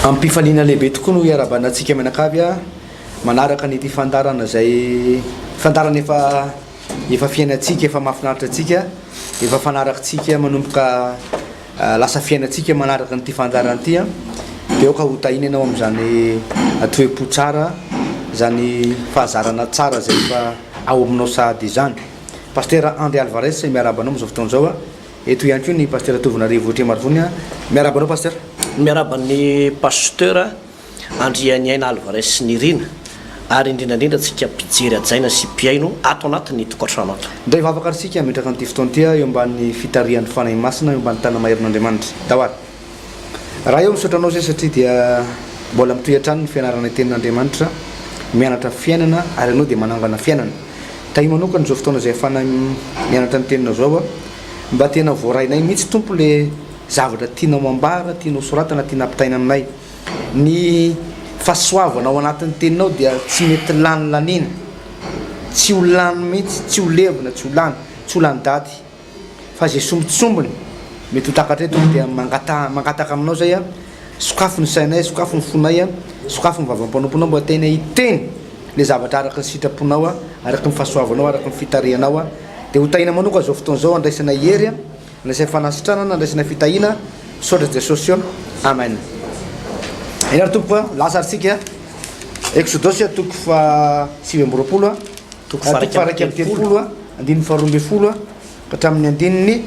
Am-pifaliana lehibe tokoa no iarahabana antsika mianakavy manaraka an'ity fandaharana izay fandaharana efa efa fiainantsika, efa mahafinaritra antsika, efa fanarakintsika manomboka lasa fiainantsika manaraka an'ity fandaharana ity an, dia aoka ho tahiana ianao amin'izany toe-po tsara, izany fahazarana tsara izay efa ao aminao sahady izany. Pasitera Andry Alvarez miarahaba anao amin'izao fotoana izao. Eto ihany koa ny Pasitera Tovonarivo Trimarivony. Miarahaba anao Pasitera. Miarahaba ny Pasteur Andrianiaina Alvarez Nirina ary indrindra indrindra antsika mpijery hajaina sy mpihaino ato anatin'ny tokantrano ato. Indray vavaka ary isika hametraka an'ity fotoana ity eo ambany fitarihan'ny Fanahy Masina, eo ambany tana-maherin'Andriamanitra. Ndao ary. Ray ô, misaotra Anao izay satria dia mbola mitohy hatrany ny fianarana ny Tenin'Andriamanitra, mianatra fiainana ary Ianao dia manangana fiainana. Tahio manokana izao fotoana izay ahafahana mianatra ny Teninao izao mba tena voarainay mihitsy Tompo le zavatra tianao ambara, tianao soratana, tiana ampitaina aminay. Ny fahasoavana ao anatin'ny Teninao dia tsy mety lany laniana, tsy ho lany mihitsy, tsy ho levona, tsy ho lany, tsy ho lany daty. Fa izay sombintsombiny mety ho takatray Tompo dia mangataha, mangataka aminao izay aho, sokafy ny sainay, sokafy ny fonay, sokafy ny vavam-panomponao mba tena hiteny ilay zavatra araka ny sitraponao, araka ny fahasoavanao, araka ny fitarihanao. Dia ho tahiana manokana izao fotoana izao, andraisana hery, andraisana fanasitranana, andraisana fitahiana. Misaotra Jesosy ô. Amen. Eny ary tompoko a, lasa ary tsika. Eksodosy toko faha 29 a. Toko faha-31, andininy faha-12 ka hatramin'ny andininy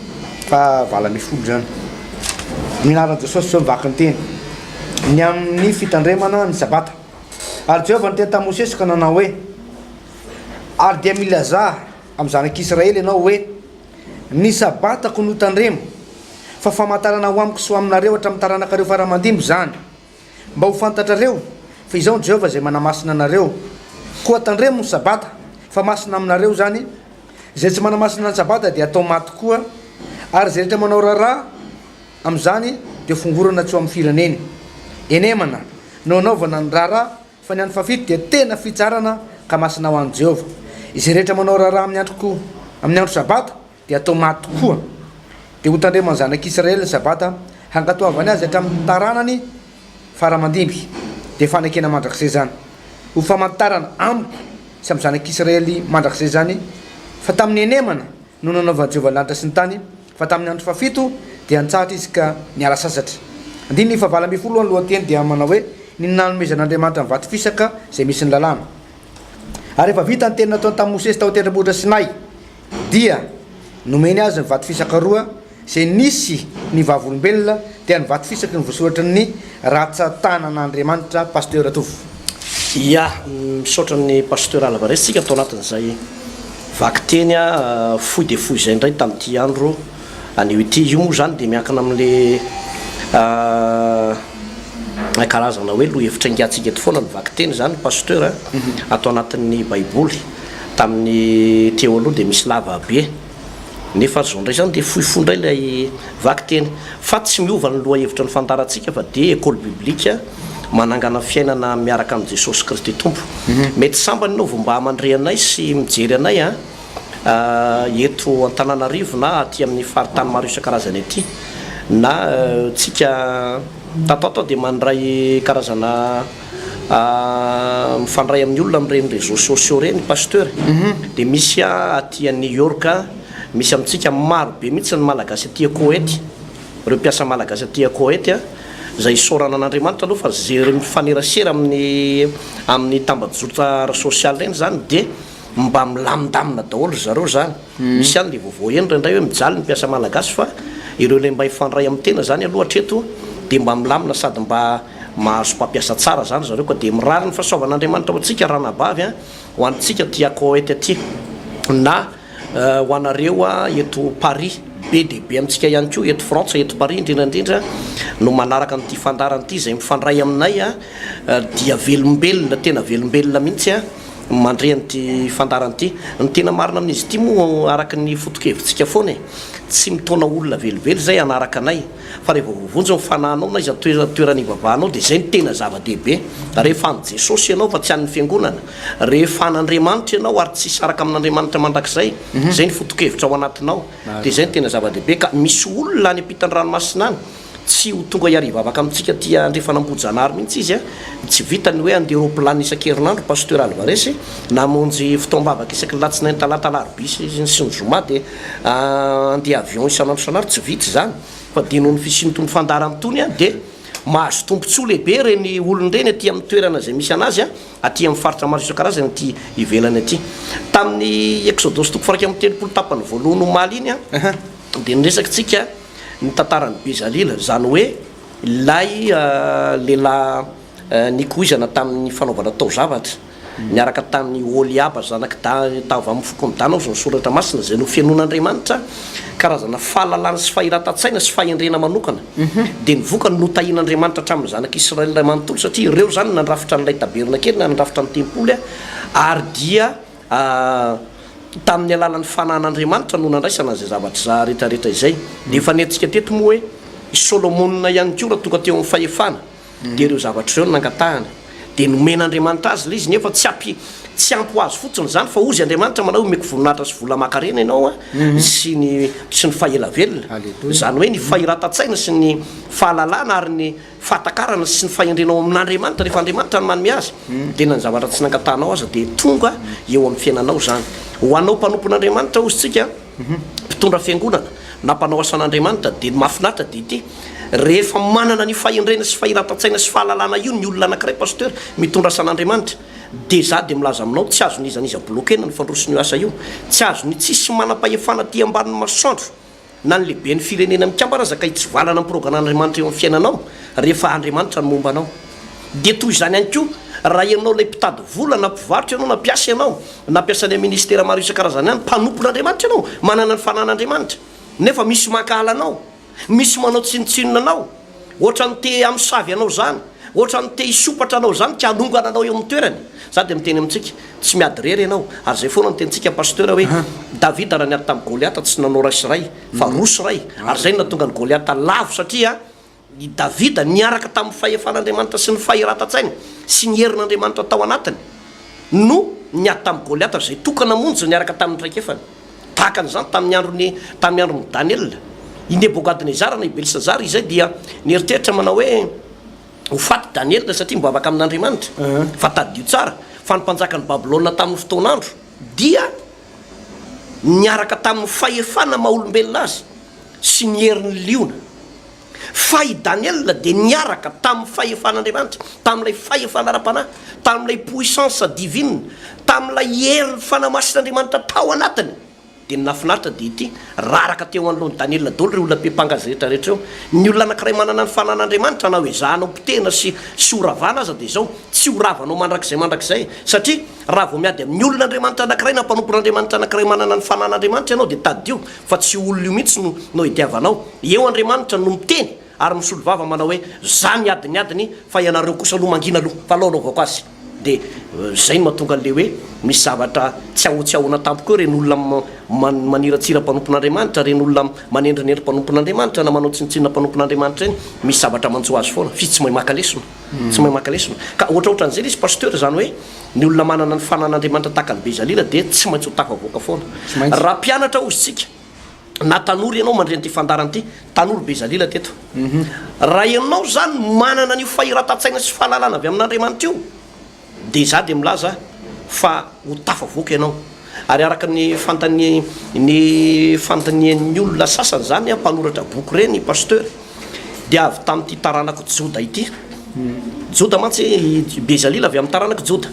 faha-18 izany. Amin'ny anaran'i Jesosy izao mivaky ny teny. Ny amin'ny fitandremana ny Sabata. Ary Jehovah niteny tamin'i Mosesy ka nanao hoe, Ary dia milazà amin'ny zanak'Israely ianao hoe, Ny Sabatako no tandremo, fa famantarana ho amiko sy ho aminareo hatramin'ny taranakareo fara aman-dimby izany. Mba ho fantatrareo fa Izaho Jehovah izay manamasina anareo. Koa tandremo ny Sabata, fa masina aminareo izany. Izay tsy manamasina ny Sabata dia hatao maty koa, ary izay rehetra manao raharaha amin'izany dia hofongorana tsy ho amin'ny fireneny. Enemana no anaovana ny raharaha, fa ny andro fahafito dia tena fitsarana ka masina ho an'i Jehovah. Izay rehetra manao raharaha amin'ny androko amin'ny andro Sabata dia hatao maty koa. Dia hotandreman'ny zanak'Israely ny Sabata, hankatoavany azy hatramin'ny taranany fara aman-dimby. Dia fanekena mandrakizay izany, ho famantarana amiko sy amin'ny zanak'Israely mandrakizay izany, fa tamin'ny henemana no nanaovan'i Jehovah ny lanitra sy ny tany, fa tamin'ny andro fahafito dia nitsahatra izy ka niala sasatra. Andininy fahavalo ambin'ny folo ny lohateny dia manao hoe, Ny nanomezan'Andriamanitra ny vato fisaka izay misy ny lalàna. Ary rehefa vita ny teny nataony tamin'i Mosesy tao an-tendrombohitra Sinay, Dia nomeny azy ny vato fisaka roa izay nisy ny vavolombelona, dia ny vato fisaky ny voasoratry ny ratsan-tanan'Andriamanitra Pasteur Ratovo. Ya, misaotra an'i Pasteur Alvarez tsika tao anatin'izay vakiteny fohy dia fohy izay indray tamin'ity andro anio ity. Io moa izany dia miankina amin'le karazana hoe lohahevitra ingatsika eto foana ny vakiteny izany Pasteur ato anatin'ny baiboly. Tamin'ny teo aloha dia misy lava be nefa zao indray zany dia fohifohy indray ilay vakiteny fa tsy miova ny lohahevitra ny fandaharantsika fa dia école biblique manangana fiainana miaraka amin'i Jesosy Kristy Tompo. Mety sambany ianao vao mba mandre anay sy mijery anay an eto Antananarivo na aty amin'ny faritany maro isan-karazany aty na tsika tato ato dia mandray karazana Mifandray amin'ny olona amin'ireny réseaux sociaux ireny Pasteur dia misy aty New York, misy amintsika maro be mihitsy ny Malagasy aty Koety, ireo mpiasa Malagasy aty Koety izay isaorana an'Andriamanitra aloha fa izay mifanerasera amin'ny amin'ny tambajotra ara-sosialy ireny izany dia mba milamindamina daholo ry zareo izany. Misy ihany le vaovao heno indraindray hoe mijaly ny mpiasa malagasy fa ireo le mba hifandray amin'ny tena zany aloha hatreto dia mba milamina sady mba mahazo mpampiasa tsara zany zareo ka dia mirary ny fahasoavan'Andriamanitra ho antsika ranabavy a, ho antsika aty Koety aty na ho anareo eto Paris, be dia be amintsika ihany koa eto Frantsa, eto Paris indrindra indrindra no manaraka an'ity fandaharana ity izay mifandray aminay dia velombelona tena velombelona mihitsy a. mandre an'ity fandaharana ity. Ny tena marina amin'izy ity moa araka ny foto-kevitsika foana e, tsy mitaona olona velively izay hanaraka anay fa rehefa voavonjy ny fanahinao na aiza toerana ivavahanao dia izay no tena zava-dehibe. Rehefa an'i Jesosy ianao fa tsy an'ny fiangonana, rehefa an'Andriamanitra ianao ary tsy hisaraka amin'Andriamanitra mandrakizay, izay ny foto-kevitra ao anatinao dia izay no tena zava-dehibe ka misy olona any ampitan-dranomasina any. Tsy ho tonga hiara-hivavaka amintsika aty Andrefan'Ambohijanahary mihitsy izy a! Tsy vita ny hoe handeha roaplanina isan-kerinandro Pasteur Alvarez, na hamonjy fotoam-bavaka isaky ny latsinainy, talata, alarobia sy ny sy ny zoma dia handeha avion isan'andro isan'andro, tsy vita izany fa dia noho ny fisian'itony fandaharana itony dia mahazo tombontsoa lehibe ireny olona ireny aty amin'ny toerana izay misy an'azy aty amin'ny faritra maro isan-karazany aty ivelany aty. Tamin'ny Eksodosy toko faha 31 tapany voalohany omaly iny dia niresaka isika ny tantaran'i Bezalila, izany hoe ilay lehilahy nikoizana tamin'ny fanaovana taozavatra, niaraka tamin'i Oholiaba zanak'i Da, avy amin'ny fokon'i Dana, hozy ny Soratra Masina, izay nofenoin'Andriamanitra karazana fahalalana sy fahiratan-tsaina sy fahendrena manokana. Dia ny vokany, notahian'Andriamanitra hatramin'ny zanak'Israely iray manontolo, satria ireo izany no nandrafitra an'ilay tabernakely, na nandrafitra ny tempoly, ary dia Tamin'ny alalan'ny fanahin'Andriamanitra no nandraisana izay zavatra rehetrarehetra izay. Dia efa nentintsika teto moa hoe i Solomona ihany koa raha tonga teo amin'ny fahefana dia ireo zavatra ireo no nangatahany. Dia nomen'Andriamanitra azy ilay izy nefa tsy ampy tsy ampy ho azy fotsiny izany fa hozy Andriamanitra manao hoe omeko voninahitra sy vola aman-karena ianao sy ny sy ny fahela velona. Izany hoe ny fahiratan-tsaina sy ny fahalalana ary ny fahatakarana sy ny fahendrena ao amin'Andriamanitra, rehefa Andriamanitra no manome azy, dia na ny zavatra tsy nangatahanao aza dia tonga eo amin'ny fiainanao izany. Ho anao mpanompon'Andriamanitra hozy tsika, mpitondra fiangonana, na mpanao asan'Andriamanitra, dia ny mahafinaritra dia ity, rehefa manana an'io fahendrena sy fahiratan-tsaina sy fahalalana io ny olona anankiray Pasteur, mitondra asan'Andriamanitra, dia za dia milaza aminao, tsy azon'iza n'iza bloquer-na ny fandrosoan'io asa io, tsy azon'ny tsisy manam-pahefana aty ambanin'ny masoandro, Na ny lehiben'ny firenena mikambana aza ka hitsivalana ny progan'Andriamanitra eo amin'ny fiainanao rehefa Andriamanitra no momba anao. Dia toy izany ihany koa raha ianao ilay mpitady vola na mpivarotra ianao na mpiasa ianao na mpiasa any amin'ny ministera maro isan-karazany any, mpanompon'Andriamanitra ianao, manana ny fanan'Andriamanitra nefa misy mankahala anao, misy manao tsinontsinona anao, ohatran'ny te hamosavy anao izany, ohatran'ny te hisompatra anao izany ka hanongana anao eo amin'ny toerany. Za dia miteny amintsika, Tsy miady irery ianao. Ary izay foana no tenintsika Pasteur hoe Davida raha niady tamin'i Goliata tsy nanao ray sy ray fa roa sy ray. Ary izay no nahatonga an'i Goliata lavo satria i Davida niaraka tamin'ny fahefan'Andriamanitra sy ny fahiratan-tsainy sy ny herin'Andriamanitra tao anatiny no niady tamin'i Goliata izay tokana monja niaraka tamin'ny traikefany. Tahaka an'izany tamin'ny andron'i tamin'ny andron'i Daniela. I Nebokadnezara na i Belsazara izay dia nieritreritra manao hoe Ho faty Daniela satria mivavaka amin'Andriamanitra. Fa tadidio tsara fa ny mpanjakan'i Babylona tamin'ny fotoan'andro dia niaraka tamin'ny fahefana maha olombelona azy sy ny herin'ny liona. Fa i Daniela dia niaraka tamin'ny fahefan'Andriamanitra, tamin'ilay fahefana ara-panahy, tamin'ilay puissance divine, tamin'ilay herin'ny Fanahy Masin'Andriamanitra tao anatiny. Dia ny nahafinaritra dia ity, raraka teo anoloan'i Daniela daholo ireo olona mpiampanga azy rehetra rehetra ireo. Ny olona anankiray manana ny fanan'Andriamanitra na ho ezahanao potehina sy sy ho ravana aza dia izao, tsy ho ravanao mandrakizay mandrakizay. Satria raha vao miady amin'ny olon'Andriamanitra anankiray na mpanompon'Andriamanitra anankiray manana ny fanan'Andriamanitra ianao dia tadidio fa tsy io olona io mihitsy no no idiavanao. Eo Andriamanitra no miteny ary misolo vava manao hoe, za miady ny adiny fa ianareo kosa aloha mangina aloha fa alao anaovako azy. Dia izay no mahatonga an'ilay hoe misy zavatra tsy ahoa tsy ahoana tampoka eo ireny olona maniratsira mpanompon'Andriamanitra, ireny olona manendrinendry mpanompon'Andriamanitra na manao tsinontsinona mpanompon'Andriamanitra ireny, misy zavatra manjo azy foana, f'izy tsy mahay maka lesona, tsy mahay maka lesona. Ka ohatraohatran'izay ilay izy Pasteur, izany hoe ny olona manana ny fanan'Andriamanitra tahaka an'i Bezalila dia tsy maintsy ho tafavoaka foana. Raha mpianatra hozy tsika, na tanora ianao mandre an'ity fandaharana ity, tanora Bezalila teto. Raha ianao izany manana an'io fahiratan-tsaina sy fahalalana avy amin'Andriamanitra io, dia izaho dia milaza fa ho tafavoaka ianao. Ary araka ny fantany ny fandinihan'ny olona sasany izany, mpanoratra boky ireny, pasteur, dia avy tamin'ity taranak'i Joda ity. Joda mantsy, i Bezalila avy amin'ny taranak'i Joda.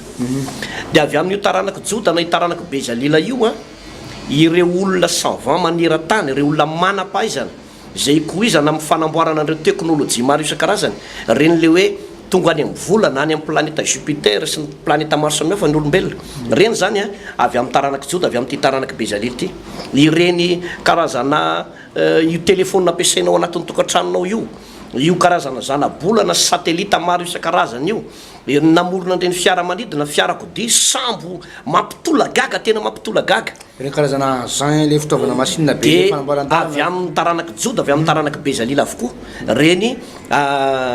Dia avy amin'io taranak'i Joda na io taranak'i Bezalila io, ireo olona savant maneran-tany, ireo olona manam-pahaizana izay ikoizana amin'ny fanamboarana an'ireo teknolojia maro isan-karazany, ireny ilay hoe tonga any amin'ny volana, any amin'ny planeta Jupiter sy ny planeta maro samihafa ny olombelona. Ireny izany avy amin'ny taranak'i Joda, avy amin'ity taranak'i Bezalila ity. Ireny karazana io telefaonina ampiasainao ao anatin'ny tokantranonao io, io karazana zana-bolana sy satelita maro isan-karazany io, Namorona an'ireny fiaramanidina, fiarakodia, sambo mampitolagaga, tena mampitolagaga. Ireny karazana engin ilay fitaovana machine be Dia fanamboaran-dalana. avy amin'ny taranak'i Joda, avy amin'ny taranak'i Bezalila avokoa ireny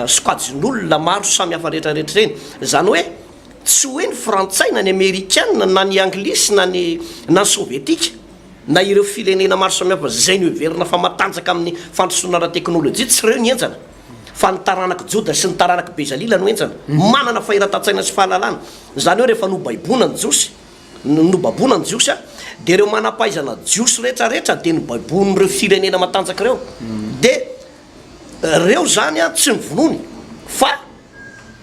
sokajin'olona maro samihafa rehetrarehetra ireny. Izany hoe tsy hoe ny frantsay na ny amerikana na ny anglisy na ny na ny sovietika na ireo firenena maro samihafa izay noheverina fa matanjaka amin'ny fandrosoana ara-teknolojia, tsy ireo ny henjana. Fa ny taranak'i Joda sy ny taranak'i Bezalila no henjana. Manana fahiratan-tsaina sy fahalalana. Izany hoe rehefa nobaiboana ny Jiosy, nobaboina ny Jiosy, dia ireo manam-pahaizana jiosy rehetra rehetra dia nobaiboin'ireo firenena matanjaka ireo. Dia ireo izany tsy novonoiny fa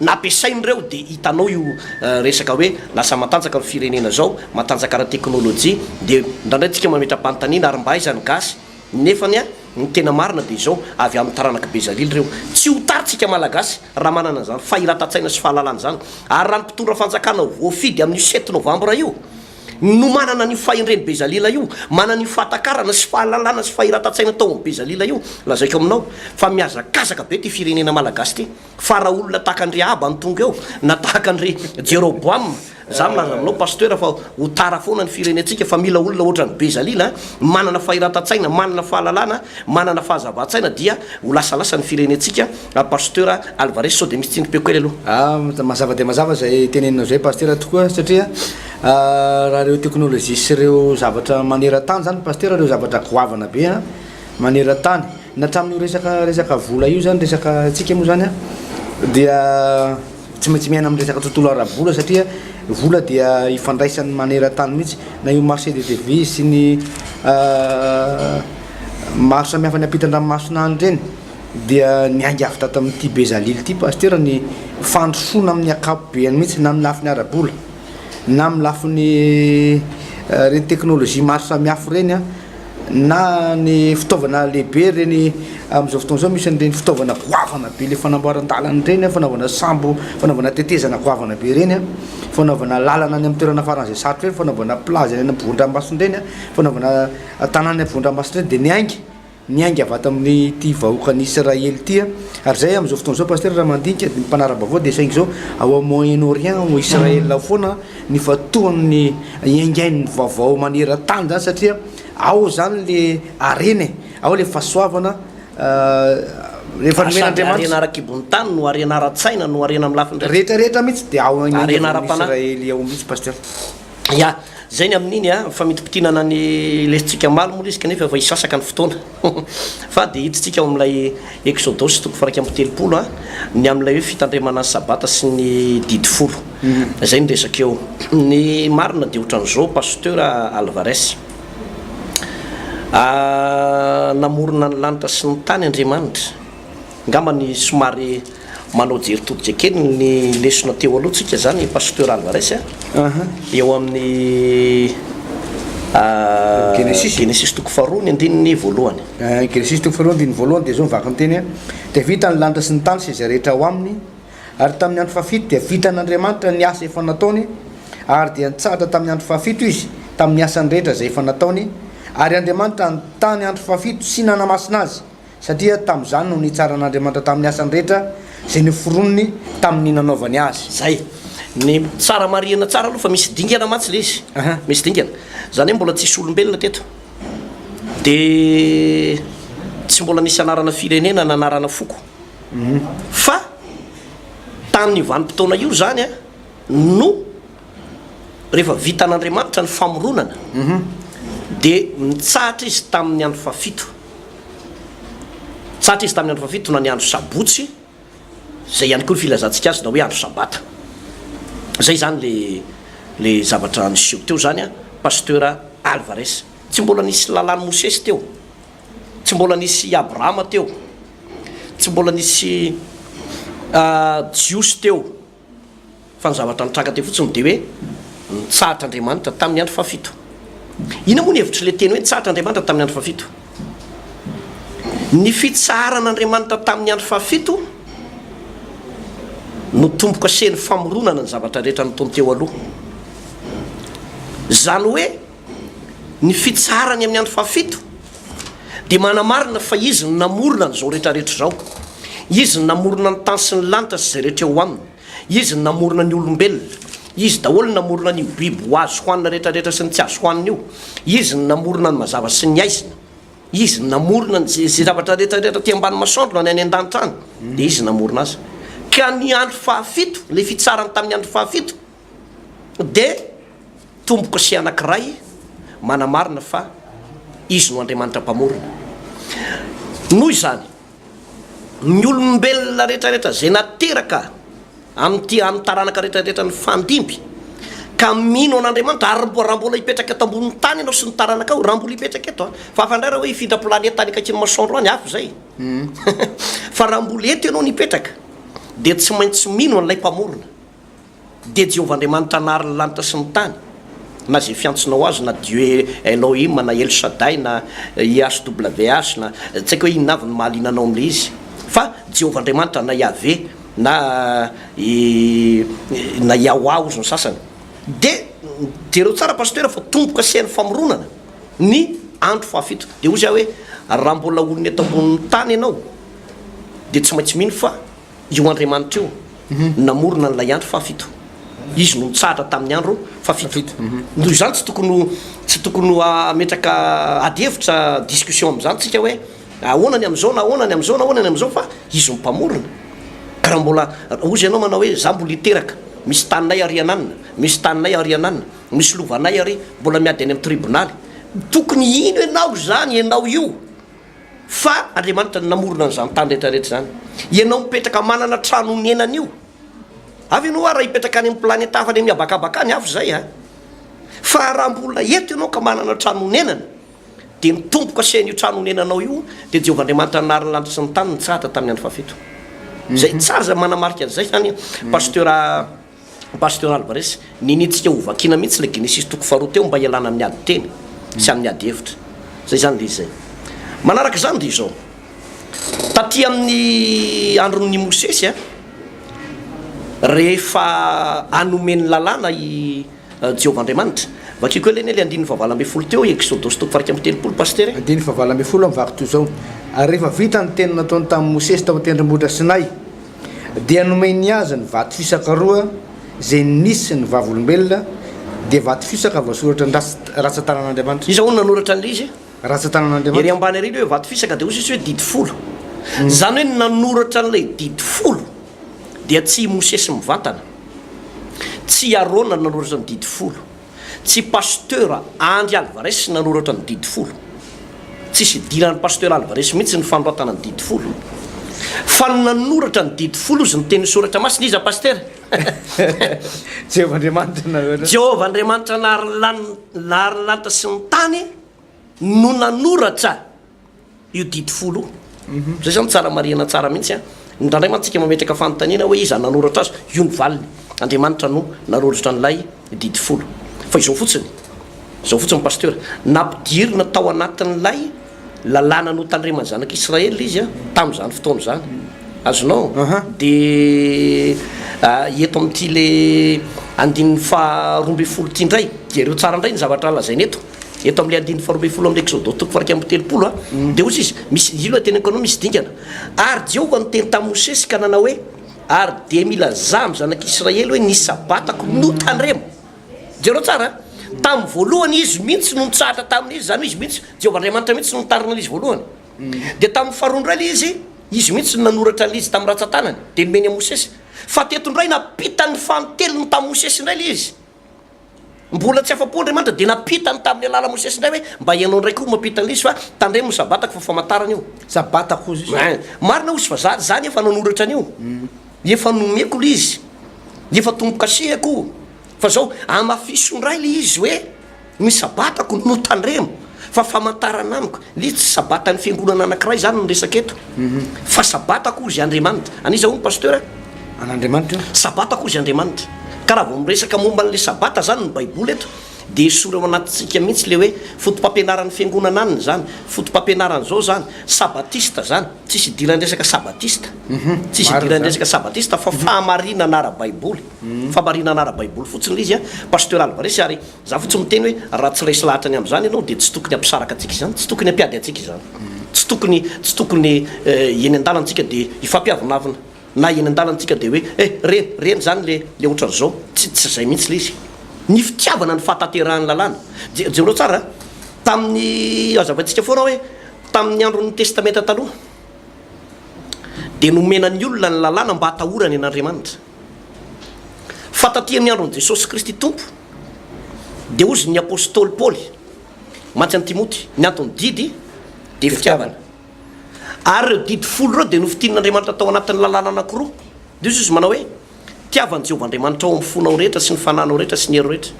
nampiasainy ireo. Dia hitanao io resaka hoe lasa matanjaka ny firenena izao, matanjaka ara-teknolojia. Dia indraindray tsika mametra-panontaniana ary mba aiza ny gasy? Nefany an, ny tena marina dia izao, avy amin'ny taranak'i Bezalila ireo. Tsy ho tara tsika Malagasy raha manana an'izany fahiratan-tsaina sy fahalalana izany. Ary raha ny mpitondra fanjakana voafidy amin'io sept novembre io no manana an'io fahendren'i Bezalila io, manana io fahatakarana sy fahalalana sy fahiratan-tsaina tao amin'i Bezalila io, lazaiko aminao fa mihazakazaka be ity firenena Malagasy ity. Fa raha olona tahaka an-dry Ahaba no tonga eo, na tahaka an-dry Jeroboama, za milaza aminao Pasteur fa ho tara foana ny firenentsika fa mila olona ohatran'i Bezalila, manana fahiratan-tsaina, manana fahalalana, manana fahazavan-tsaina dia ho lasalasa ny firenentsika Pasteur Alvarez, sao dia misy tsindrim-peo kely aloha. Ah, mazava dia mazava izay teneninao izay Pasteur tokoa satria raha ireo teknolojia sy ireo zavatra maneran-tany izany Pasteur, ireo zavatra goavana be an, maneran-tany, Na hatramin'io resaka resaka vola io zany resaka antsika moa zany dia tsy maintsy miaina amin'ny resaka tontolo ara-bola satria vola dia ifandraisan'ny maneran-tany mihitsy na io marché de devise sy ny maro samihafa ny ampitan-dranomasina any ireny dia niainga avy tato amin'ity Bezalily ity pasitera ny fandrosoana amin'ny ankapobeny mihitsy na amin'ny lafiny ara-bola na amin'ny lafiny ireny teknolojia maro samihafa ireny an. Na ny fitaovana lehibe ireny amin'izao fotoana izao misy an'ireny fitaovana goavana be le fanamboaran-dalana ireny, fanaovana sambo, fanaovana tetezana goavana be ireny, fanaovana lalana any amin'ny toerana faran'izay sarotra ireny, fanaovana plage any ampovoan-dranomasina ireny, fanaovana tanàna any ampovoan-dranomasina ireny dia niainga, niainga avy ato amin'ity vahoakan'i Israely ity ary izay amin'izao fotoana izao Pasitera raha mandinika ny mpanara-baovao dia saingy izao ao amin'ny Moyen Orient ao Israël ao foana ny fatoan'ny hiaingain'ny vaovao maneran-tany zany satria ao zany le harena e, ao le fahasoavana efa nomen'Andriamanitra. Harena ara-kibon'ny tany no harena ara-tsaina no harena amin'ny lafiny rehetra. Rehetra rehetra mihitsy dia ao harena ara-panahy. Israely ao mihitsy Pasteur. Ya, zay ny amin'iny a, famitipitinana ny lesintsika omaly moa ilay izy kanefa efa hisasaka ny fotoana. Fa dia hiditsika ao amin'ilay Eksodosy toko faha 31 a, ny amin'ilay hoe fitandremana ny sabata sy ny didy folo. Izay no resaka eo. Ny marina dia ohatran'izao Pasteur Alvarez. Namorona ny lanitra sy ny tany Andriamanitra. Angamba ny somary manao jery todika kely ny lesona teo aloha tsika zany Pasteur Alvarez a. Eo amin'ny Genesisy. Genesisy toko faharoa ny andininy voalohany. Genesisy toko faharoa andininy voalohany dia izao ny vaky ny teny a, Dia vita ny lanitra sy ny tany sy izay rehetra ao aminy, ary tamin'ny andro fahafito dia vitan'Andriamanitra ny asa efa nataony, ary dia nitsahatra tamin'ny andro fahafito Izy tamin'ny asany rehetra izay efa nataony, ary Andriamanitra nitahy ny andro fahafito sy nanamasina azy, Satria tamin'izany no nitsaran'Andriamanitra tamin'ny asany rehetra izay noforoniny tamin'ny nanaovany azy. Zay. Ny tsara marihina tsara aloha fa misy dingana mantsy le izy. Misy dingana. Zany hoe mbola tsisy olombelona teto. De tsy mbola nisy anarana firenena na anarana foko. Fa tamin'io vanim-potoana io zany a no rehefa vitan'Andriamanitra ny famoronana dia nitsahatra izy tamin'ny andro fahafito. Nitsahatra izy tamin'ny andro fahafito na ny andro sabotsy, izay ihany koa ny filazantsika azy na hoe andro sabata. Izay izany le le zavatra niseho teo izany an, Pasteur Alvarez. Tsy mbola nisy lalàn'i Mosesy teo, tsy mbola nisy Abrahama teo, tsy mbola nisy Jiosy teo. Fa ny zavatra nitranga teo fotsiny dia hoe nitsahatra Andriamanitra tamin'ny andro fahafito. Inona moa ny hevitr'ilay teny hoe nitsahatra Andriamanitra tamin'ny andro fahafito? Ny fitsaharan'Andriamanitra tamin'ny andro fahafito no tombo-kasen'ny famoronana ny zavatra rehetra nataony teo aloha. Izany hoe ny fitsaharany amin'ny andro fahafito dia manamarina fa Izy no namorona an'izao rehetra rehetra izao. Izy no namorona ny tany sy ny lanitra sy izay rehetra eo aminy. Izy no namorona ny olombelona. Izy daholo no namorona an'io biby ho azo hohanina rehetra rehetra sy ny tsy azo hohanina io. Izy no namorona ny mazava sy ny haizina. Izy no namorona ny izay zavatra rehetra rehetra aty ambany masoandro na ny any an-danitra any dia Izy no namorona azy. Ka ny andro fahafito, ilay fitsarany tamin'ny andro fahafito dia Tombo-kase anankiray manamarina fa Izy no Andriamanitra Mpamorona. Noho izany, Ny olombelona rehetra rehetra izay nateraka amin'ity amin'ny taranaka rehetra rehetra nifandimby ka mino an'Andriamanitra ary mbo raha mbola hipetraka eto ambonin'ny tany ianao sy ny taranakao, raha mbola hipetraka eto an, fa hafa indray raha hoe hifindra planeta any akaikin'ny masoandro any, hafa izay. Fa raha mbola eto ianao no hipetraka dia tsy maintsy mino an'ilay Mpamorona. Dia Jehovah Andriamanitra nahary ny lanitra sy ny tany, na izay fiantsonao azy, na Dieu Elohim, na El Shaddai, na YHWH, na tsy haiko hoe inona avy no mahaliana anao amin'ilay izy. Fa Jehovah Andriamanitra, na Yahveh, na i na Yahwah hozy ny sasany. Dia jereo tsara Pasteur fa tombo-kasehan'ny famoronana ny andro fahafito. Dia hozy aho hoe raha mbola olona eto ambonin'ny tany ianao dia tsy maintsy mino fa Io Andriamanitra io namorona an'ilay andro fahafito. Izy no nitsahatra tamin'ny andro fahafito. Noho izany tsy tokony ho tsy tokony ho hametraka ady hevitra, discussion amin'izany tsika hoe ahoana ny amin'izao na ahoana ny amin'izao na ahoana ny amin'izao fa Izy no mpamorona. Ka raha mbola hozy ianao manao hoe za mbola hiteraka, misy taninay ary ananona, misy taninay ary ananona, misy lovanay ary mbola miady any amin'ny tribonaly. Tokony hino ianao izany ianao io. Fa Andriamanitra no namorona an'izany tany rehetra rehetra izany. Ianao mipetraka manana trano honenana io. Avy ianao ary raha hipetraka any amin'ny planeta hafa any amin'ny habakabaka any, hafa izay a. Fa raha mbola eto ianao ka manana trano honenana, dia ny tombo-kasen'io trano honenanao io dia Jehovah Andriamanitra nahary ny lanitra sy ny tany nitsahatra tamin'ny andro fahafito. Izay tsara izay manamarika an'izay izany, Pasteur. Pasteur Alvarez, niniantsika ho vakiana mihitsy ilay Genesisy toko faharoa teo mba hialana amin'ny ady teny sy amin'ny ady hevitra. Izay izany ilay izy izay. Manaraka izany dia izao, taty amin'ny andron'i Mosesy, rehefa hanome ny lalàna i Jehovah Andriamanitra, vakiko ela anie ilay andininy fahavalo ambin'ny folo teo, Eksodosy toko faha-31, Pasitera e. Andininy fahavalo ambin'ny folo mivaky toy izao, Ary rehefa vita ny teny nataony tamin'i Mosesy tao an-tendrombohitra Sinay, Dia nomeny azy ny vato fisaka roa izay nisy ny vavolombelona, dia vato fisaka voasoratra ny ratsan-tanan'Andriamanitra. Iza hono nanoratra an'ilay izy? Ratsan-tanan'Andriamanitra. Ery ambany ery ilay hoe vato fisaka dia hoy izy hoe didy folo. Izany hoe ny nanoratra an'ilay didy folo dia tsy i Mosesy mivantana, tsy i Arona nanoratra ny didy folo. Tsy Pasteur Andry Alvarez nanoratra ny didy folo. Tsisy idiran'i Pasteur Alvarez mihitsy ny fanoratana ny didy folo. Fa ny nanoratra ny didy folo ozy ny tenin'ny soratra masina iza Pasteur? Jehovah Andriamanitra nanoratra. Jehovah Andriamanitra nahary ny lanitra sy ny tany no nanoratra. io didy folo io. Zay zany tsara marihana tsara mihitsy an. Indraindray mantsy tsika mametraka fanontaniana hoe iza nanoratra azy, io ny valiny, Andriamanitra no nanoratra an'ilay didy folo. Fa izao fotsiny, izao fotsiny Pasteur, nampidirina tao anatin'ilay lalàna notandreman'ny zanak'Israely izy an, tamin'izany fotoana izany. Azonao? Dia eto amin'ity le andininy faha 12 ity indray, jereo tsara indray ny zavatra lazaina eto. Eto amin'ilay andininy faharoa ambin'ny folo amin'ny Eksodosy toko faha-31, dia hoy izy, misy, io ilay teneniko anao, misy dingana. Ary Jehovah niteny tamin'i Mosesy ka nanao hoe, Ary dia milazà amin'ny zanak'Israely hoe, Ny Sabatako no tandremo. Jereo tsara an! Tamin'ny voalohany izy mihitsy no nitsahatra tamin'izy, izany hoe izy mihitsy, Jehovah Andriamanitra mihitsy no nitarina an'izy voalohany. Dia tamin'ny faharoa indray ilay izy, izy mihitsy no nanoratra an'ilay izy tamin'ny rantsan-tanany, dia nomeny an'i Mosesy. Fa teto indray nampitany fanintelony tamin'i Mosesy indray ilay izy. Mbola tsy afa-po Andriamanitra dia nampitany tamin'ny alalan'i Mosesy indray hoe, mba ianao indray koa mampita an'ilay izy fa tandremo ny sabatako fa famantarana io. Sabatako hozy izy. Ein, marina hozy fa za, za nefa nanoratra an'io. Efa nomeko ilay izy. Efa tombo-kasehako io. Fa zao, amafiso indray ilay izy hoe, ny sabatako no tandremo fa famantarana amiko. Ilay izy tsy sabatan'ny fiangonana anankiray izany no resaka eto. Fa sabatako hozy Andriamanitra. An'iza hono Pasteur? An'Andriamanitra io. Sabata koa izy Andriamanitra. Ka raha vao miresaka momba an'ilay Sabata izany ny Baiboly eto, dia esory ao anatintsika mihitsy ilay hoe foto-pampianaran'ny fiangonana anona izany, foto-pampianaran'izao izany, sabatista izany. Tsisy idiran'ny resaka sabatista. Tsisy idiran'ny resaka sabatista fa fahamarinana ara-baiboly. Fahamarinana ara-baiboly fotsiny ilay izy an. Pasteur Alvarez ary za fotsiny miteny hoe raha tsy resy lahatra ny amin'izany ianao dia tsy tokony hampisaraka antsika izany, tsy tokony hampiady antsika izany. Tsy tokony, tsy tokony eny an-dalana tsika dia hifampiavonavona. Na eny an-dalana tsika dia hoe eh reny, reny zany le le otran'izao, tsy tsy zay mihitsy le izy. Ny fitiavana ny fahatanterahan'ny lalàna. Je jereo tsara a, tamin'ny, hazavaintsika foana hoe tamin'ny andron'ny testamenta taloha dia nomena ny olona ny lalàna mba hatahorany an'Andriamanitra. Fa taty amin'ny andron'i Jesosy Kristy Tompo dia hozy ny apostoly Paoly mantsy an'i Timoty, ny anton'ny didy dia fitiavana. Ary ireo didy folo ireo dia nofintinin'Andriamanitra tao anatin'ny lalàna anankiroa. Dia hoy Jesosy manao hoe, Tiava an'i Jehovah Andriamanitrao amin'ny fonao rehetra sy ny fanahinao rehetra sy ny herinao rehetra.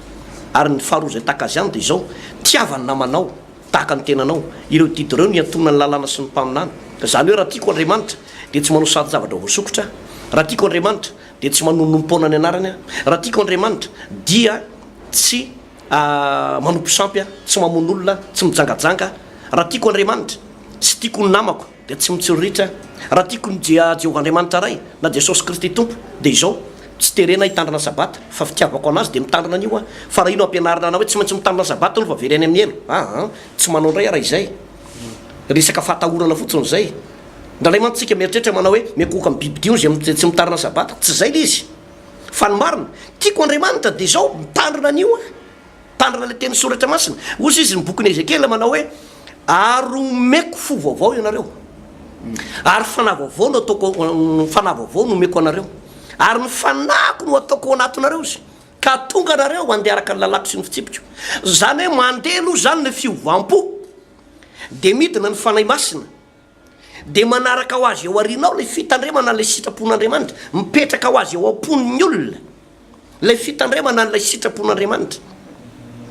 Ary ny faharoa izay tahaka azy ihany dia izao, Tiava ny namanao tahaka ny tenanao. Ireo didy ireo no iantonan'ny lalàna sy ny mpaminany. Izany hoe raha tiako Andriamanitra dia tsy manao sarin-javatra voasokitra aho. Raha tiako Andriamanitra dia tsy manonompoana ny anarany aho. Raha tiako Andriamanitra dia tsy manompo sampy aho, tsy mamono olona, tsy mijangajanga aho. Raha tiako Andriamanitra sy tiako ny namako dia tsy mitsiriritra aho. Raha tiako ny Jehovah Andriamanitra Ray na Jesosy Kristy Tompo dia izao, tsy terena hitandrina Sabata fa fitiavako an'Azy dia mitandrina an'io aho. Fa raha io no ampianarina anao hoe tsy maintsy mitandrina Sabata aloha fa very any amin'ny helo, aa tsy manao indray aho raha izay. Resaka fahatahorana fotsiny izay. Indraindray mantsy tsika mieritreritra manao hoe miankohoka amin'ny bibidia hono izay tsy mitandrina Sabata. Tsy izay ilay izy. Fa ny marina, tiako Andriamanitra dia izao, mitandrina an'io aho. Mitandrina ilay tenin'ny Soratra Masina. Hoy izy ny bokin'i Ezekiela manao hoe, Ary omeko fo vaovao ianareo, ary fanahy vaovao no ataoko, fanahy vaovao no omeko anareo, ary ny fanahiko no ataoko ao anatinareo izy, ka hahatonga anareo handeha araka ny lalàko sy ny fitsipiko. Izany hoe mandeha aloha izany ilay fiovam-po, dia midina ny Fanahy Masina. Dia manaraka ho azy eo aoriana ao ilay fitandremana an'ilay sitrapon'Andriamanitra. Mipetraka ho azy eo am-pon'ny olona ilay fitandremana an'ilay sitrapon'Andriamanitra.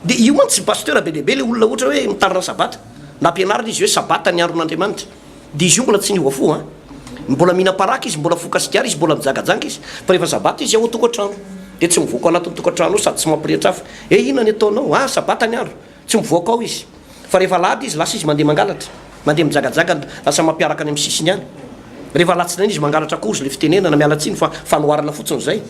Dia io mantsy pasteur be dia be ilay olona ohatra hoe mitandrina sabata. Nampianarina izy hoe sabata ny andron'Andriamanitra. Dia izy io mbola tsy niova fo an. Mbola mihinam-paraky izy, mbola foka sigara izy, mbola mijangajanga izy. Fa rehefa sabata izy ao an-tokantrano. Dia tsy mivoaka ao anatin'ny tokantrano ao sady tsy mampirehitra afo. Eh inona ny ataonao? Ah sabata ny andro. Tsy mivoaka ao izy. Fa rehefa alahady izy, lasa izy mandeha mangalatra. Mandeha mijagajaga, lasa mampiaraka any amin'ny sisiny any. Rehefa alatsinainy izy mangalatra akoho, ilay fitenenana, miala tsiny fa fanoharana fotsiny izay.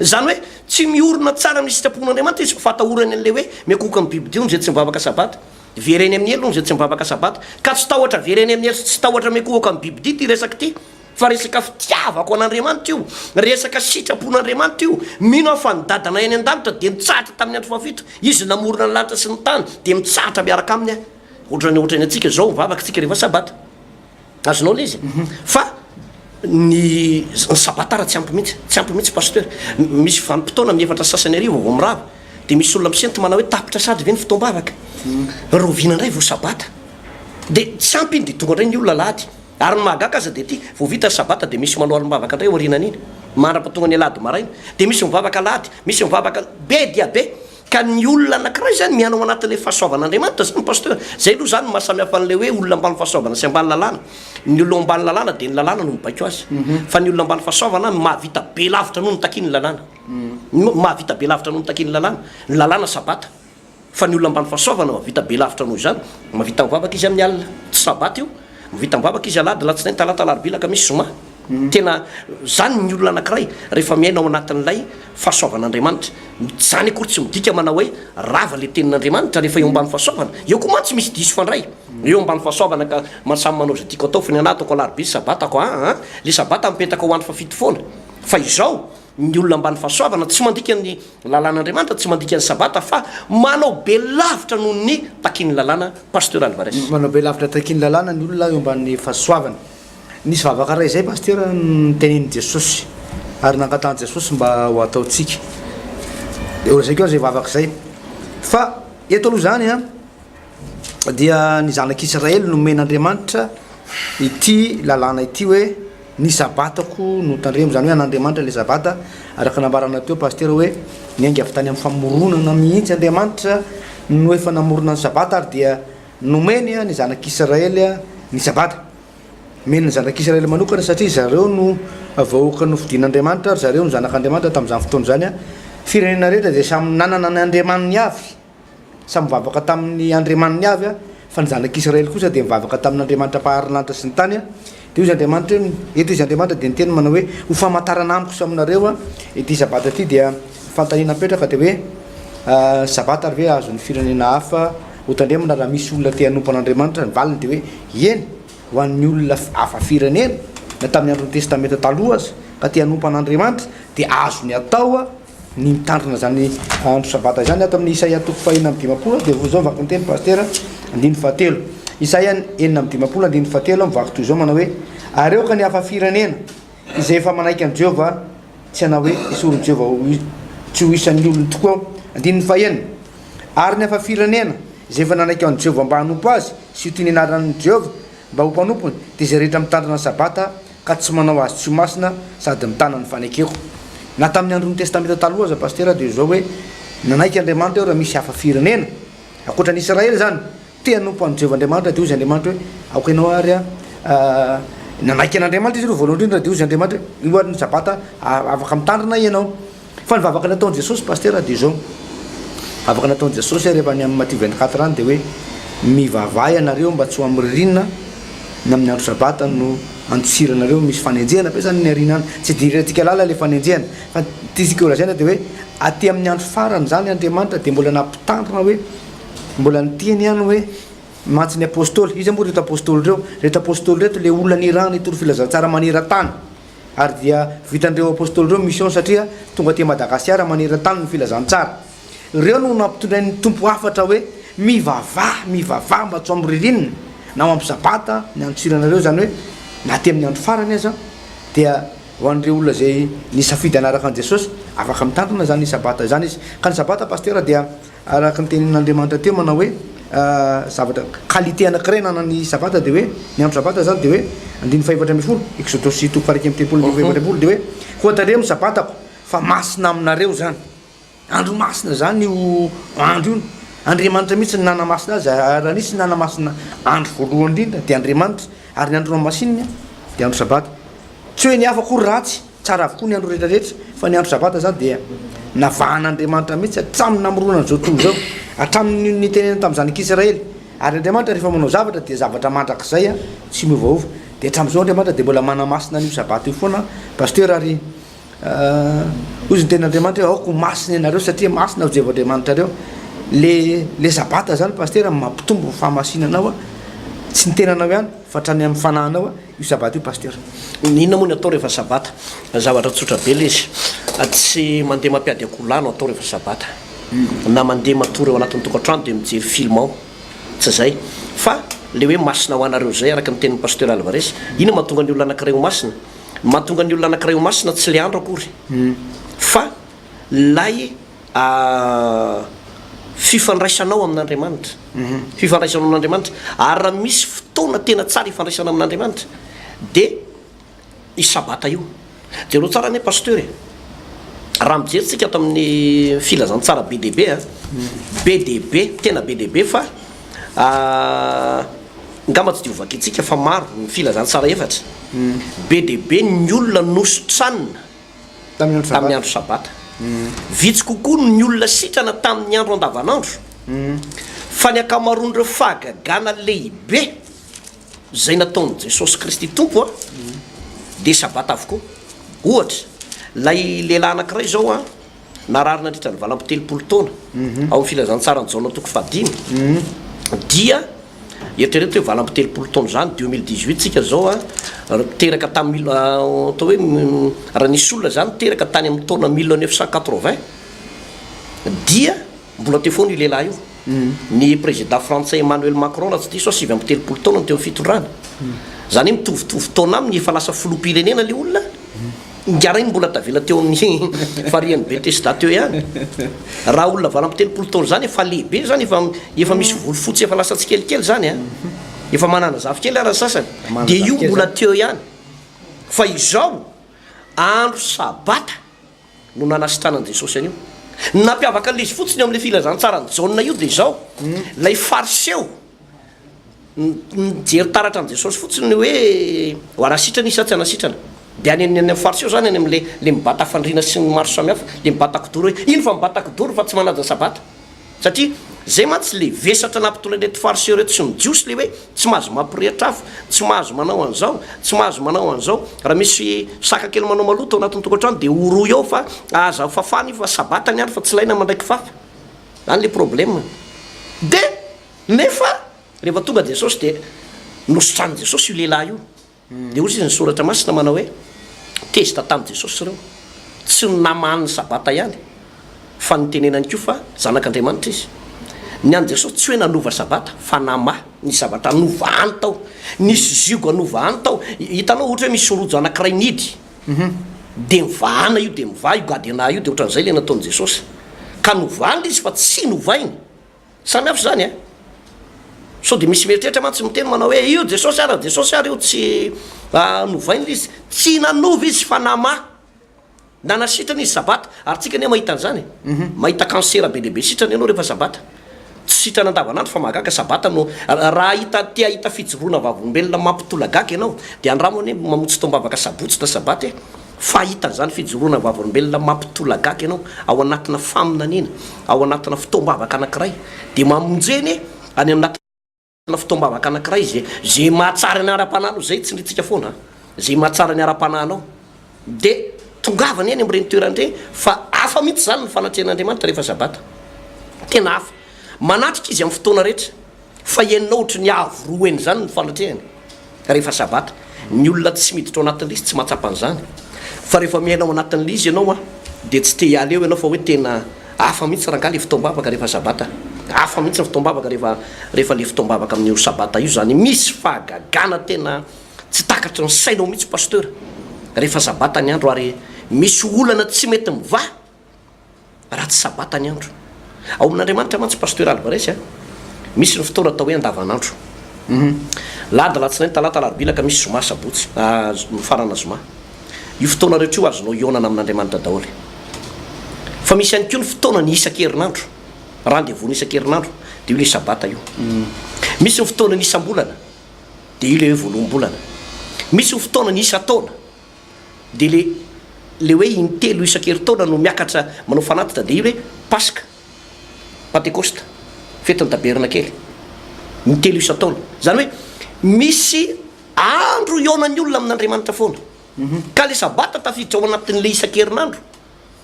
Izany hoe tsy miorina tsara amin'ny sitrapon'Andriamanitra izy fa fatahorany an'ilay hoe miankohoka amin'ny bibidia hono izay tsy mivavaka sabata. Very any amin'ny helo hono izay tsy mivavaka sabata. Ka tsy tahotra very any amin'ny helo sy tsy tahotra miankohoka amin'ny bibidia ity resaka ity. Fa resaka fitiavako an'Andriamanitra io, resaka sitrapon'Andriamanitra io. Mino aho fa ny Dadanay any an-danitra dia nitsahatra tamin'ny andro fahafito. Izy namorona ny lanitra sy ny tany, dia mitsahatra miaraka aminy aho. Ohatran'ny ohatran'ny antsika izao, mivavaka isika rehefa sabata. Azonao ilay izy? Fa ny ny sabata ara tsy ampy mihitsy, tsy ampy mihitsy Pasteur. Misy vanim-potoana amin'ny 14:04 vao mirava, dia misy olona misento manao hoe tapitra sahady ve ny fotoam-bavaka? Rahoviana indray vao sabata? Dia tsy ampy iny dia tonga indray ny olona alahady. Ary ny mahagaga aza dia ity, vao vita ny sabata dia misy manao alim-bavaka indray aorianan'iny, mandra-pahatonga ny alahady maraina. Dia misy mivavaka alahady, misy mivavaka be dia be. Ka ny olona anankiray izany miaina ao anatin'ilay fahasoavan'Andriamanitra izany Pasteur. Izay aloha izany no maha samy hafa an'ilay hoe olona ambany fahasoavana sy ambany lalàna. Ny olona ao ambany lalàna dia ny lalàna no mibaiko azy. Fa ny olona ambany fahasoavana mahavita be lavitra noho ny takian'ny lalàna. Mahavita be lavitra noho ny takian'ny lalàna. Ny lalàna sabata. Fa ny olona ambany fahasoavana mahavita be lavitra noho izany, mahavita mivavaka izy amin'ny alina, tsy sabata io, mahavita mivavaka izy alahady, alatsinainy, talata, alarobia, alakamisy, zoma. Tena izany ny olona anankiray rehefa miaina ao anatin'ilay fahasoavan'Andriamanitra. Izany akory tsy midika manao hoe rava ilay tenin'Andriamanitra rehefa eo ambany fahasoavana. Eo koa mantsy misy diso fandray. Eo ambany fahasoavana ka samy manao izay tiako atao fa ny anah ataoko alarobia, sabata ko aa, ilay sabata mipetaka ho andro fahafito foana. Fa izao, Ny olona ambany fahasoavana tsy mandika ny lalàn'Andriamanitra, tsy mandika ny Sabata fa manao be lavitra noho ny takin'ny lalàna Pasteur Alvarez. Manao be lavitra takin'ny lalàna ny olona eo ambany fahasoavana. Nisy vavaka iray izay Pasteur notenenin'i Jesosy ary nangatahan'i Jesosy mba ho ataontsika. Dia holazaiko aho izay vavaka izay. Fa eto aloha izany an, dia ny zanak'Israely nomen'Andriamanitra ity lalàna ity hoe Ny Sabatako no tandremo, izany hoe an'Andriamanitra ilay Sabata, araka nambaranao teo Pasitera hoe niainga avy tany amin'ny famoronana mihitsy Andriamanitra no efa namorona ny Sabata ary dia nomeny ny zanak'Israely ny Sabata. Nomeny ny zanak'Israely manokana satria zareo no vahoaka nofidin'Andriamanitra ary zareo no zanak'Andriamanitra tamin'izany fotoana izany. Firenena rehetra dia samy nanana ny Andriamaniny avy. Samy nivavaka tamin'ny andriamaniny avy, fa ny zanak'Israely kosa dia nivavaka tamin'Andriamanitra Mpahary ny lanitra sy ny tany. Dia hoy izy Andriamanitra hoe, eto izy Andriamanitra dia niteny manao hoe, ho famantarana amiko sy aminareo ity Sabata ity. Dia fanontaniana mipetraka dia hoe, Sabata ary ve azon'ny firenena hafa hotandremana raha misy olona te hanompo an'Andriamanitra? Ny valiny dia hoe, eny, ho an'ny olona hafa firenena, na tamin'ny andron'ny Testamenta Taloha aza, ka te hanompo an'Andriamanitra, dia azony atao ny mitandrina izany andro sabata izany ato amin'ny Isaia toko fahenina amby 50 dia voa izao mivaky ny teny pasitera andininy fahatelo. Isaia 56 andininy fahatelo mivaky toy izao manao hoe ary aoka ny hafa firenena izay efa manaiky an'i Jehovah tsy hanao hoe esorin'i Jehovah ho tsy ho isan'ny olony tokoa aho. Andininy fahenina ary ny hafa firenena izay efa nanaiky an'i Jehovah mba hanompo azy sy ho tia ny anaran'i Jehovah. mba ho mpanompony, dia izay rehetra mitandrina ny Sabata ka tsy manao azy tsy ho masina sady mitana ny fanekeko. Na tamin'ny andron'ny Testamenta Taloha aza Pasitera dia izao hoe nanaiky Andriamanitra hoe raha misy hafa firenena, ankoatra ny Israely izany, te hanompo an'i Jehovah Andriamanitra dia hoy izy Andriamanitra hoe aoka ianao ary nanaiky an'Andriamanitra izy ireo voalohany indrindra dia hoy izy Andriamanitra hoe io ary ny Sabata afaka mitandrina ianao. Fa ny vavaka nataon'i Jesosy Pasitera dia izao, vavaka nataon'i Jesosy rehefa any amin'ny Matio 24 any dia hoe mivavaha ianareo mba tsy ho amin'ny ririnina na amin'ny andro sabata no andosiranareo misy fanenjehana be zany ny aoriana any, tsy idirantsika lalina ilay fanenjehana fa ny tiantsika holazaina dia hoe aty amin'ny andro farany izany Andriamanitra dia mbola nampitandrina hoe mbola niteny ihany hoe mantsy ny apostoly, iza moa ireto apostoly ireo? Ireto apostoly ireto ilay olona nirahana hitory filazantsara maneran-tany. Ary dia vitan'ireo Apostoly ireo ny mission satria tonga aty Madagasiara maneran-tany ny filazantsara. Ireo no nampitondrain'ny Tompo hafatra hoe mivavaha, mivavaha mba tsy ho amin'ny ririnina na ho amin'ny sabata ny andosiranareo izany hoe na aty amin'ny andro farany aza dia ho an'ireo olona izay nisafidy hanaraka an'i Jesosy afaka mitandrina izany sabata izany izy. Ka ny sabata Pasitera dia Araka ny tenin'Andriamanitra teo manao hoe zavatra qualité anankiray ananan'ny sabata dia hoe ny andro sabata zany dia hoe andininy fahefatra 14 Eksodosy toko faha 31 andininy faha 34 dia hoe koa tandremo ny sabatako fa masina aminareo zany andro masina zany io andro io Andriamanitra mihitsy no nanamasina azy ary raha nisy nanamasina andro voalohany indrindra dia Andriamanitra ary ny andro nohamasininy dia andro sabata tsy hoe ny hafa akory ratsy Tsara avokoa ny andro rehetra rehetra fa ny andro sabata zany dia navahan'Andriamanitra mihitsy hatramin'ny namoronana izao tontolo izao, hatramin'ny nitenenany tamin'ny zanak'Israely. Ary Andriamanitra rehefa manao zavatra dia zavatra mandrakizay a, tsy miovaova. Dia hatramin'izao Andriamanitra dia mbola manamasina an'io sabata io foana Pasteur ary hoy izy ny tenin'Andriamanitra hoe aoka ho masina ianareo satria masina aho Jehovah Andriamanitrareo. Le le sabata zany Pasteur mampitombo ny fahamasinanao a, tsy ny tenanao ihany fa hatrany amin'ny fanahinao a. Io sabata io Pasteur. Inona moa ny atao rehefa sabata? Zavatra tsotra be ilay izy. Tsy mandeha mampiady akoholahy no atao rehefa sabata. Na mandeha matory ao anatin'ny tokantrano dia mijery film ao. Tsy izay. Fa ilay hoe masina ho anareo izay araka ny tenin'i Pasteur Alvarez. Inona mahatonga ny olona anankiray ho masina? Ny mahatonga ny olona anankiray ho masina tsy ilay andro akory. Fa ilay fifandraisanao amin'Andriamanitra, fifandraisanao amin'Andriamanitra, ary raha misy fotoana tena tsara ifandraisana amin'Andriamanitra dia i sabata io. Jereo tsara anie pasteur e, raha mijery tsika ato amin'ny filazantsara be dia be a, be dia be, tena be dia be fa angamba tsy dia ho vakintsika fa maro ny filazantsara efatra, be dia be ny olona nositranina tamin'ny andro sabata. Vitsy kokoa ny olona sitrana tamin'ny andro andavanandro, fa ny ankamaroan'ireo fahagagana lehibe izay nataon'i Jesosy Kristy Tompo dia sabata avokoa. Ohatra, ilay lehilahy anankiray izao narary nandritra ny 38 taona, ao amin'ny Filazantsaran'i Jaona toko fahadimy, dia Eritrereto hoe 38 taona izany, 2018 tsika izao a, teraka tamin'ny mille, atao hoe raha nisy olona izany teraka tany amin'ny taona 1980 dia mbola teo foana io lehilahy io. Ny président frantsay Emmanuel Macron raha tsy diso aho 39 taona no teo amin'ny fitondrana. Izany hoe mitovitovy taona aminy efa lasa filoham-pirenena ilay olona. Ingahy rainy mbola tavela teo amin'ny farihan'i Betesda teo ihany. Raha olona 38 taona izany efa lehibe izany, efa efa misy volo fotsy efa lasa tsikelikely izany an. Efa manana zafikely ara ny sasany. Dia io mbola teo ihany. Fa izao, andro sabata no nanasitranan'i Jesosy an'io. Ny nampiavaka an'ilay izy fotsiny eo amin'ilay filazantsaran'i Jaona io dia izao, ilay fariseo, Nijery taratra an'i Jesosy fotsiny ny hoe ho hanasitrana izy sa tsy hanasitrana. Dia any amin'ny fariseo izany, any amin'ilay ilay mibata fandriana sy ny maro samihafa, dia mibata kidoro hoe ino fa mibata kidoro fa tsy manaja sabata. Satria izay mantsy ilay vesatra nampitondrain'ireto fariseo ireto sy ny jiosy ilay hoe tsy mahazo mampirehitra afo, tsy mahazo manao an'izao, tsy mahazo manao an'izao. Raha misy saka kely manao maloto ao anatin'ny tokantrano dia orohy ao fa aza fafana io fa sabata ny andro fa tsy ilaina mandray kifafa. Izany ilay problème. Dia Nefa rehefa tonga Jesosy dia nositranin'i Jesosy io lehilahy io. Dia hoy izy ny soratra masina manao hoe, tezitra tamin'i Jesosy ireo. Tsy ny namahany ny sabata ihany fa nitenenany koa fa zanak'Andriamanitra izy. Ny an'i Jesosy tsy hoe nanova sabata fa namaha. Nisy zavatra novahany tao. Nisy zioga novahany tao. Hitanao ohatra hoe misy rojo anankiray nihidy. Dia mivahana io dia mivaha io gadena io dia ohatran'izay ilay nataon'i Jesosy. Ka novahany ilay izy fa tsy novainy. Samy hafa izany an! Sao dia misy mieritreritra mantsy miteny manao hoe io Jesosy ary, Jesosy ary io tsy novaina izy. Tsy nanova izy fa namaha. Nanasitrana izy sabata. Ary tsika anie mahita an'izany e. Mahita cancer be dia be sitrana ianao rehefa sabata. Tsy sitrana andavanandro fa mahagaga sabata no raha hahita te hahita fijoroana vavolombelona mampitolagaga ianao dia andramo anie mamonjy fotoam-bavaka sabotsy na sabata e. Fa hahita an'izany fijoroana vavolombelona mampitolagaga ianao ao anatina faminaniana, ao anatina fotoam-bavaka anankiray dia mamonjy anie any anatina fotoam-bavaka anankiray izay izay mahatsara ny ara-panahinao, izay tsindrintsika foana an, izay mahatsara ny ara-panahinao dia tongava anie any amin'ireny toerana ireny fa hafa mihitsy izany ny fanatrehan'Andriamanitra rehefa sabata, tena hafa, manatrika izy amin'ny fotoana rehetra. Fa henonao ohatry ny avo roa heny izany ny fanatrehany rehefa sabata. Ny olona tsy miditra ao anatin'ilay izy tsy mahatsapa an'izany. Fa rehefa miaina ao anatin'ilay izy ianao an, dia tsy te hiala eo ianao fa hoe tena hafa mihitsy rangahy ilay fotoam-bavaka rehefa sabata. Hafa mihitsy ny fotoam-bavaka rehefa rehefa ilay fotoam-bavaka amin'io sabata io izany. Misy fahagagana tena tsy takatry ny sainao mihitsy Pasteur rehefa sabata ny andro ary misy olana tsy mety mivaha. Raha tsy sabata ny andro. Ao amin'Andriamanitra mantsy Pasteur Alvarez a, misy ny fotoana atao hoe andavanandro. Lahady, alatsinainy, talata, alarobia, alakamisy, zoma, sabotsy, mifarana zoma. Io fotoana rehetra io azonao hihaonana amin'Andriamanitra daholo. Fa misy ihany koa ny fotoana ny isan-kerinandro, rendez-vous ny isan-kerinandro, dia io ilay sabata io. Misy ny fotoana ny isam-bolana, dia io ilay hoe voaloham-bolana. Misy ny fotoana ny isan-taona. Dia le le hoe intelo isan-kerintaona no miakatra manao fanatitra dia io hoe Paska, Pantekosta, fetin'ny tabernakely, intelo isan-taona. Izany hoe misy andro hihaonan'ny olona amin'Andriamanitra foana. Ka le sabata tafiditra ao anatin'le isan-kerinandro.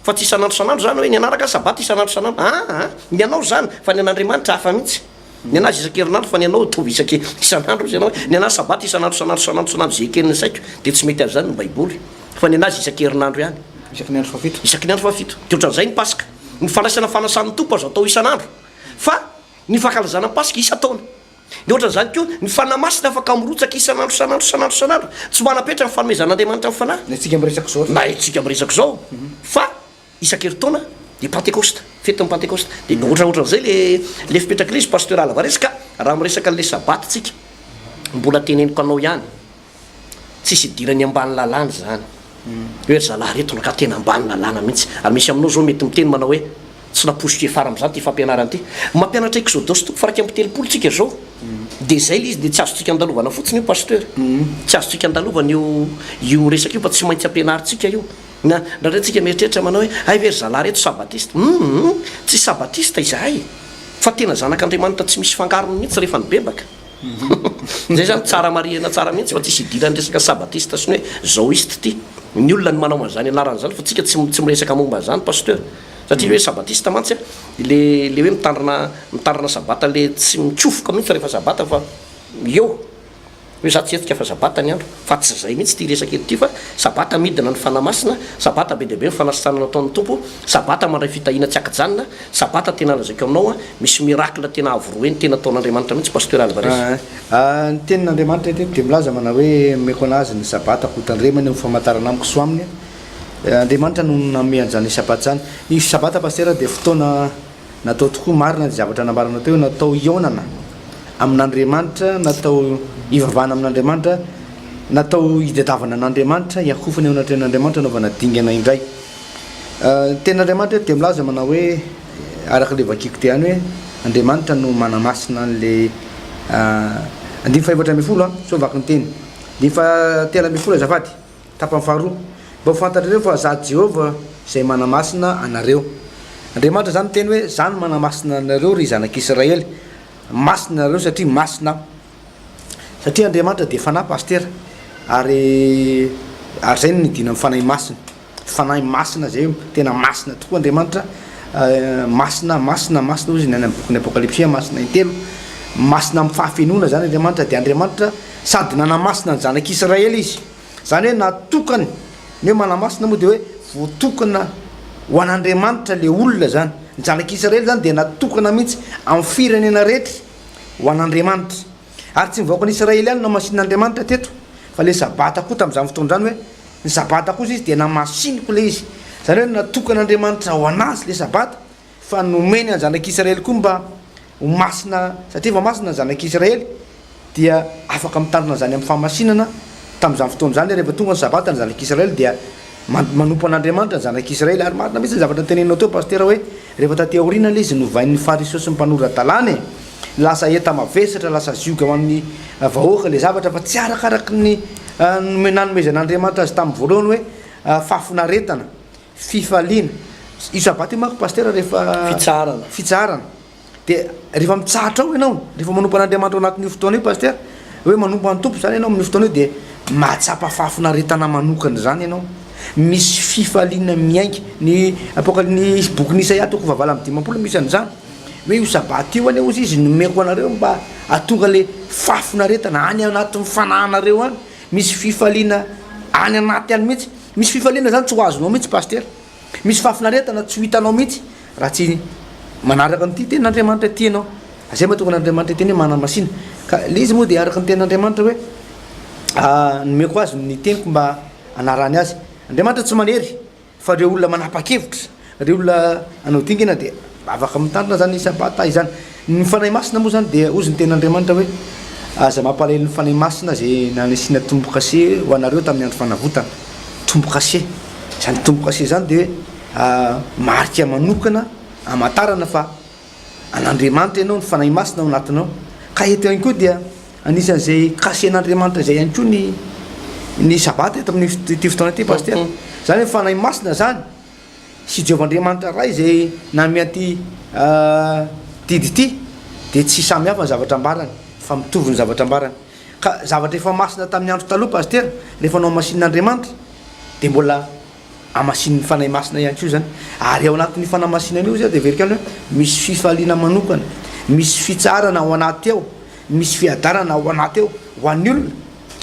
Fa tsy isan'andro isan'andro izany hoe ny anaraka sabata isan'andro isan'andro. Aa ny anao izany fa ny an'Andriamanitra hafa mihitsy. Ny anazy isan-kerinandro fa ny anao ataovy isaky isan'andro hozy ianao hoe ny anazy sabata isan'andro isan'andro isan'andro isan'andro izay eken'ny saiko dia tsy mety amin'izany ny baiboly fa ny anazy isan-kerinandro ihany. Isaky ny andro fahafito. Isaky ny andro fahafito. Dia ohatran'izay ny paska. Ny fandraisana fanasan'ny Tompo azo atao isan'andro fa ny fankalazana ny paska isan-taona. Dia ohatran'izany koa, ny Fanahy Masina afaka mirotsaka isan'andro isan'andro isan'andro isan'andro. Tsy manam-petra ny fanomezan'Andriamanitra ny Fanahy. Na isika miresaka izao. Na isika miresaka izao. Fa isan-kerintaona dia Pantekosta, fetin'ny Pantekosta. Dia ohatrohatran'izay le le fipetrak'ilay izy Pasteur Alvarez ka raha miresaka an'ilay Sabata tsika, mbola teneniko anao ihany. Tsisy idirany ambany lalàna izany. Hoe ry zalahy reto ka tena ambany lalàna mihitsy. Ary misy aminao izao mety miteny manao hoe tsy naposiko hiafara amin'izany ity fampianarana ity. Mampianatra Exodosy toko faha 31 tsika izao. Dia izay ilay izy dia tsy azontsika andalovana fotsiny io Pasteur. Tsy azontsika andalovana io io resaka io fa tsy maintsy ampianarintsika io. Na indraindray tsika mieritreritra manao hoe hay ve ry zalahy reto sabatista. Hum tsy sabatista izahay fa tena zanak'Andriamanitra tsy misy fangarony mihitsy rehefa nibebaka. Zay zany tsara marihina tsara mihitsy fa tsisy idiran'ny resaka sabatista sy ny hoe zaoiste ity. Ny olona no manao an'izany anarana izany fa tsika tsy tsy miresaka momba an'izany Pasteur. Satria le hoe sabatista mantsy a, le le hoe mitandrina mitandrina sabata le tsy mikofoka mihitsy rehefa sabata fa eo. Hoe za tsy hetsika fa sabata ny andro. Fa tsy zay mihitsy ity resaka eto ity fa sabata midina ny fanahy masina, sabata be dia be ny fanasitranana ataon'ny Tompo, sabata mandray fitahiana tsy ankijanona, sabata tena lazaiko aminao an, misy miracle tena avo roa heny tena ataon'Andriamanitra mihitsy Pasteur Alvarez. Ny tenin'Andriamanitra eto dia milaza manao hoe omeko anazy ny sabatako hotandremany ho famantarana amiko sy ho aminy. Andriamanitra no nanome an'izany sabata izany. Ny sabata Pasteur dia fotoana Natao tokoa marina ny zavatra nambaranao teo, natao hihaonana amin'Andriamanitra, natao hivavahana amin'Andriamanitra, natao hidadavana an'Andriamanitra, hiakofana eo anatrehan'Andriamanitra, hanaovana dingana indray. Ny tenin'Andriamanitra eto dia milaza manao hoe, araka ilay vakiko teo ihany hoe, Andriamanitra no manamasina an'ilay andininy faha-14 an, sao vaky ny teny. Andininy faha-13 azafady. Tapany faharoa, Mba ho fantatrareo fa Izaho Jehovah izay manamasina anareo. Andriamanitra izany miteny hoe, Izaho no manamasina anareo, ry zanak'Israely. Masina ianareo satria masina Aho. Satria Andriamanitra dia Fanahy, Pasitera. Ary, ary izay no nidinan'ny Fanahy Masina. Fanahy Masina izay tena masina tokoa Andriamanitra. Masina, masina, masina hoy izy ny any amin'ny bokin'ny Apokalypsy, masina intelo. Masina amin'ny fahafenoana izany Andriamanitra. Dia Andriamanitra sady nanamasina ny zanak'Israely Izy. Izany hoe natokany, ny hoe manamasina moa dia hoe voatokana ho an'Andriamanitra ilay olona izany. Ny zanak'Israely izany dia natokana mihitsy amin'ny firenena rehetra ho an'Andriamanitra. Ary tsy ny vahoakan'Israely ihany no namasinin'Andriamanitra teto, fa ilay Sabata koa tamin'izany fotoana izany hoe ny Sabata kosa izy dia namasiniko ilay izy. Izany hoe natokan'Andriamanitra ho an'azy ilay Sabata, fa nomeny an'ny zanak'Israely koa mba. Ho masina, satria efa masina ny zanak'Israely, dia afaka mitandrina izany amin'ny fahamasinana tamin'izany fotoana izany, rehefa tonga ny Sabata ny zanak'Israely dia manompo an'Andriamanitra ny zanak'Israely, ary marina mihitsy ny zavatra noteneninao teo Pasitera hoe rehefa taty aoriana ilay izy novain'ny Fariseo sy ny mpanora-dalàna e, lasa enta-mavesatra, lasa zioga ho an'ny vahoaka ilay zavatra fa tsy arakaraky ny nanomezan'Andriamanitra azy tamin'ny voalohany hoe fahafinaretana, fifaliana, io Sabata io manko Pasitera rehefa Fitsaharana. Fitsaharana. Dia rehefa mitsahatra ao ianao, rehefa manompo an'Andriamanitra ao anatin'io fotoana io Pasitera, hoe manompo an'ny Tompo izany ianao amin'io fotoana io dia mahatsapa fahafinaretana manokana izany ianao. Misy fifaliana miainga. Ny Apokaly ny bokin'i Isaia toko fahavalo amby 50 misy an'izany. Hoe io sabata io anie hozy izy nomeko anareo mba hahatonga ilay fahafinaretana any anatin'ny fanahinareo any. Misy fifaliana any anaty any mihitsy. Misy fifaliana izany tsy ho azonao mihitsy Pasitera. Misy fahafinaretana tsy ho hitanao mihitsy raha tsy manaraka an'ity tenin'Andriamanitra ity ianao. Izay mahatonga an'Andriamanitra hiteny hoe manamasina. Ka ilay izy moa dia araka ny tenin'Andriamanitra hoe nomeko azy ny teniko mba hanarahany azy. Andriamanitra tsy manery fa ireo olona manapa-kevitra, ireo olona hanao dingana dia afaka mitandrina izany Sabata izany. Ny Fanahy Masina moa izany dia hozy ny tenin'Andriamanitra hoe aza mampalahelo ny Fanahy Masina izay nanasiana tombo-kase ho anareo tamin'ny andro fanavotana. Tombo-kase. Izany tombo-kase izany dia hoe marika manokana hamantarana fa an'Andriamanitra ianao, ny Fanahy Masina ao anatinao. Ka eto ihany koa dia anisan'izay kasen'Andriamanitra izay ihany koa ny ny Sabata eto amin'ity fotoana ity Pasitera. Izany hoe Fanahy Masina izany sy Jehovah Andriamanitra Ray izay nanome an'ity didy ity dia tsy samy hafa ny zavatra ambarany fa mitovy ny zavatra ambarany. Ka zavatra efa masina tamin'ny andro taloha Pasitera, rehefa nohamasinin'Andriamanitra dia mbola hamasinin'ny Fanahy Masina ihany koa izany. Ary ao anatin'io fanamasinana io izay dia heveriko ihany hoe misy fifaliana manokana, misy fitsaharana ao anaty ao, misy fiadanana ao anaty ao ho an'ny olona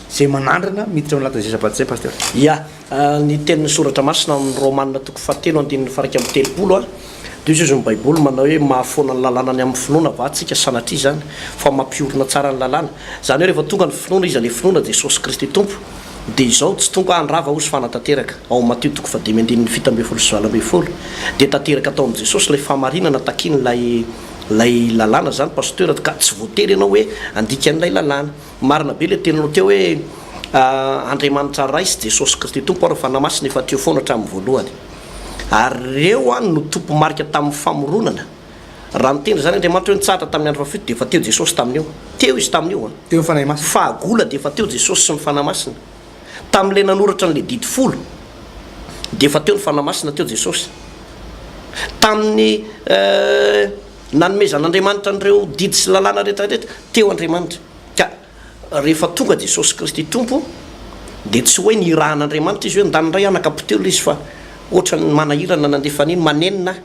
izay manandrana miditra ao anatin'izay zavatra izay Pasitera. Ya, ny tenin'ny Soratra Masina ao amin'ny Romana toko fahatelo andininy faha-31 dia hoy izy ny Baiboly manao hoe mahafoana ny lalàna ny amin'ny finoana va tsika sanatria izany fa mampiorina tsara ny lalàna. Izany hoe rehefa tonga ny finoana iza ilay finoana Jesosy Kristy Tompo dia izao tsy tonga handrava hozy fa hanatanteraka ao amin'ny Matio toko fahadimy andininy 17 sy 18 dia tanteraka tao amin'i Jesosy ilay fahamarinana takian'ilay ilay lalàna izany Pasteur ka tsy voatery ianao hoe handika an'ilay lalàna. Marina be ilay teninao teo hoe Andriamanitra Ray sy Jesosy Kristy Tompo ary ny Fanahy Masina efa teo foana hatramin'ny voalohany. Ary ireo an no tompo-marika tamin'ny famoronana. Raha niteny izany Andriamanitra hoe nitsahatra tamin'ny andro fahafito dia efa teo Jesosy tamin'io. Teo Izy tamin'io an. Teo ny Fanahy Masina. Fahagola dia efa teo Jesosy sy ny Fanahy Masina. Tamin'ilay nanoratra an'ilay didy folo dia efa teo ny Fanahy Masina teo Jesosy. Tamin'ny eh, nanomezan'Andriamanitra an'ireo didy sy lalàna rehetra rehetra teo Andriamanitra. Ka rehefa tonga Jesosy Kristy Tompo dia tsy hoe nirahan'Andriamanitra izy hoe ndana indray anaka poteho ilay izy fa ohatran'ny manahirana nandefa an'iny, manenina aho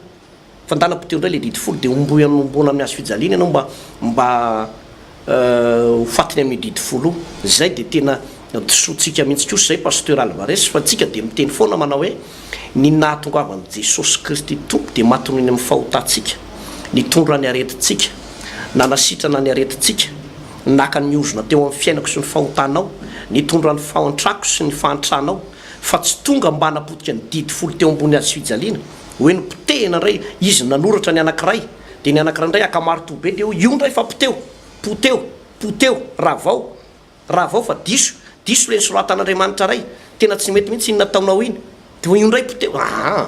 fa ndana poteho indray ilay didy folo dia homboy homboana amin'ny hazo fijaliana ianao mba mba ho fatiny amin'io didy folo io. Izay dia tena disoantsika mihitsy kosa izay Pasteur Alvarez fa tsika dia miteny foana manao hoe ny nahatongavan'i Jesosy Kristy Tompo dia maty noho ny amin'ny fahotantsika, nitondra ny aretintsika, nanasitrana ny aretintsika, naka ny ozona teo amin'ny fiainako sy ny fahotanao, nitondra ny fahantrako sy ny fahantranao, fa tsy tonga mba hanapotika ny didy folo teo ambony hazofijaliana, hoe nopotehina indray izy nanoratra ny anankiray, dia ny anankiray indray haka maritoa be dia hoe io indray fa poteho, poteho, poteho, ravao. Ravao fa diso, diso ilay nosoratan'Andriamanitra Ray, tena tsy mety mihitsy iny nataonao iny, dia io indray poteho, aa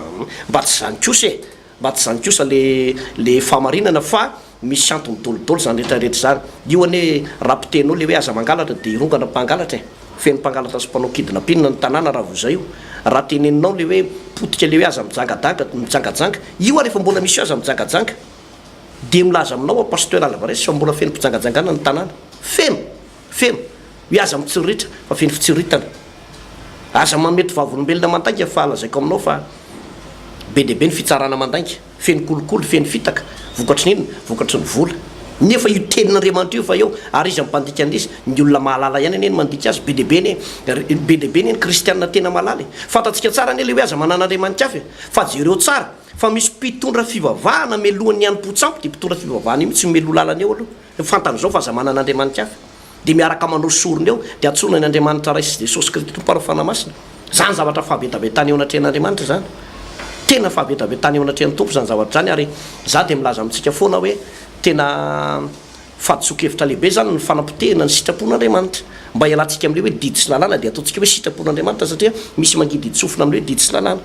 mba tsy izany kosa e, mba tsy izany kosa le le fahamarinana fa misy antony dolidoly izany rehetra rehetra izany, io anie raha potehinao le hoe aza mangalatra dia hirongana mpangalatra e, feno mpangalatra sy mpanao kidnapping ny tanàna raha vao izay io, raha teneninao le hoe potika le hoe aza mijangadaga, mijangajanga, io ary efa mbola misy hoe aza mijangajanga, dia milaza aminao aho Pasteur Alvarez fa mbola feno mpijangajangana ny tanàna. Feno! Feno! Hoe aza mitsiriritra fa feno fitsiriritana. Aza mamety vavolombelona mandainga fa lazaiko aminao fa be dia be ny fitsarana mandainga. Feno kolikoly, feno fitaka. Vokatry ny inona? Vokatry ny vola. Nefa io tenin'Andriamanitra io efa eo ary iza no mpandika an'izy? Ny olona mahalala ihany anie no mandika azy. Be dia be anie, be dia be anie ny kristiana tena mahalala e! Fantatsika tsara anie ilay hoe aza manana andriamani-kafa e! Fa jereo tsara fa misy mpitondra fivavahana melohan'ny hanim-po-tsampy dia mpitondra fivavahana io mihitsy no meloha lalana eo aloha. Fantany izao fa aza manana andriamani-kafa. Dia miaraka manao sorona eo, dia antsoina ny Andriamanitra Ray sy Jesosy Kristy Tompo ary ny Fanahy Masina. Izany zavatra fahavetavetana eo anatrehan'Andriamanitra izany. Tena fahavetavetana eo anatrehan'ny Tompo izany zavatra izany ary izaho dia milaza amintsika foana hoe Tena fahadisoan-kevitra lehibe izany ny fanapotehana ny sitrapon'Andriamanitra. Mba hialantsika amin'ilay hoe didy sy lalàna dia ataontsika hoe sitrapon'Andriamanitra satria misy mangidihidy-tsofina amin'ilay hoe didy sy lalàna.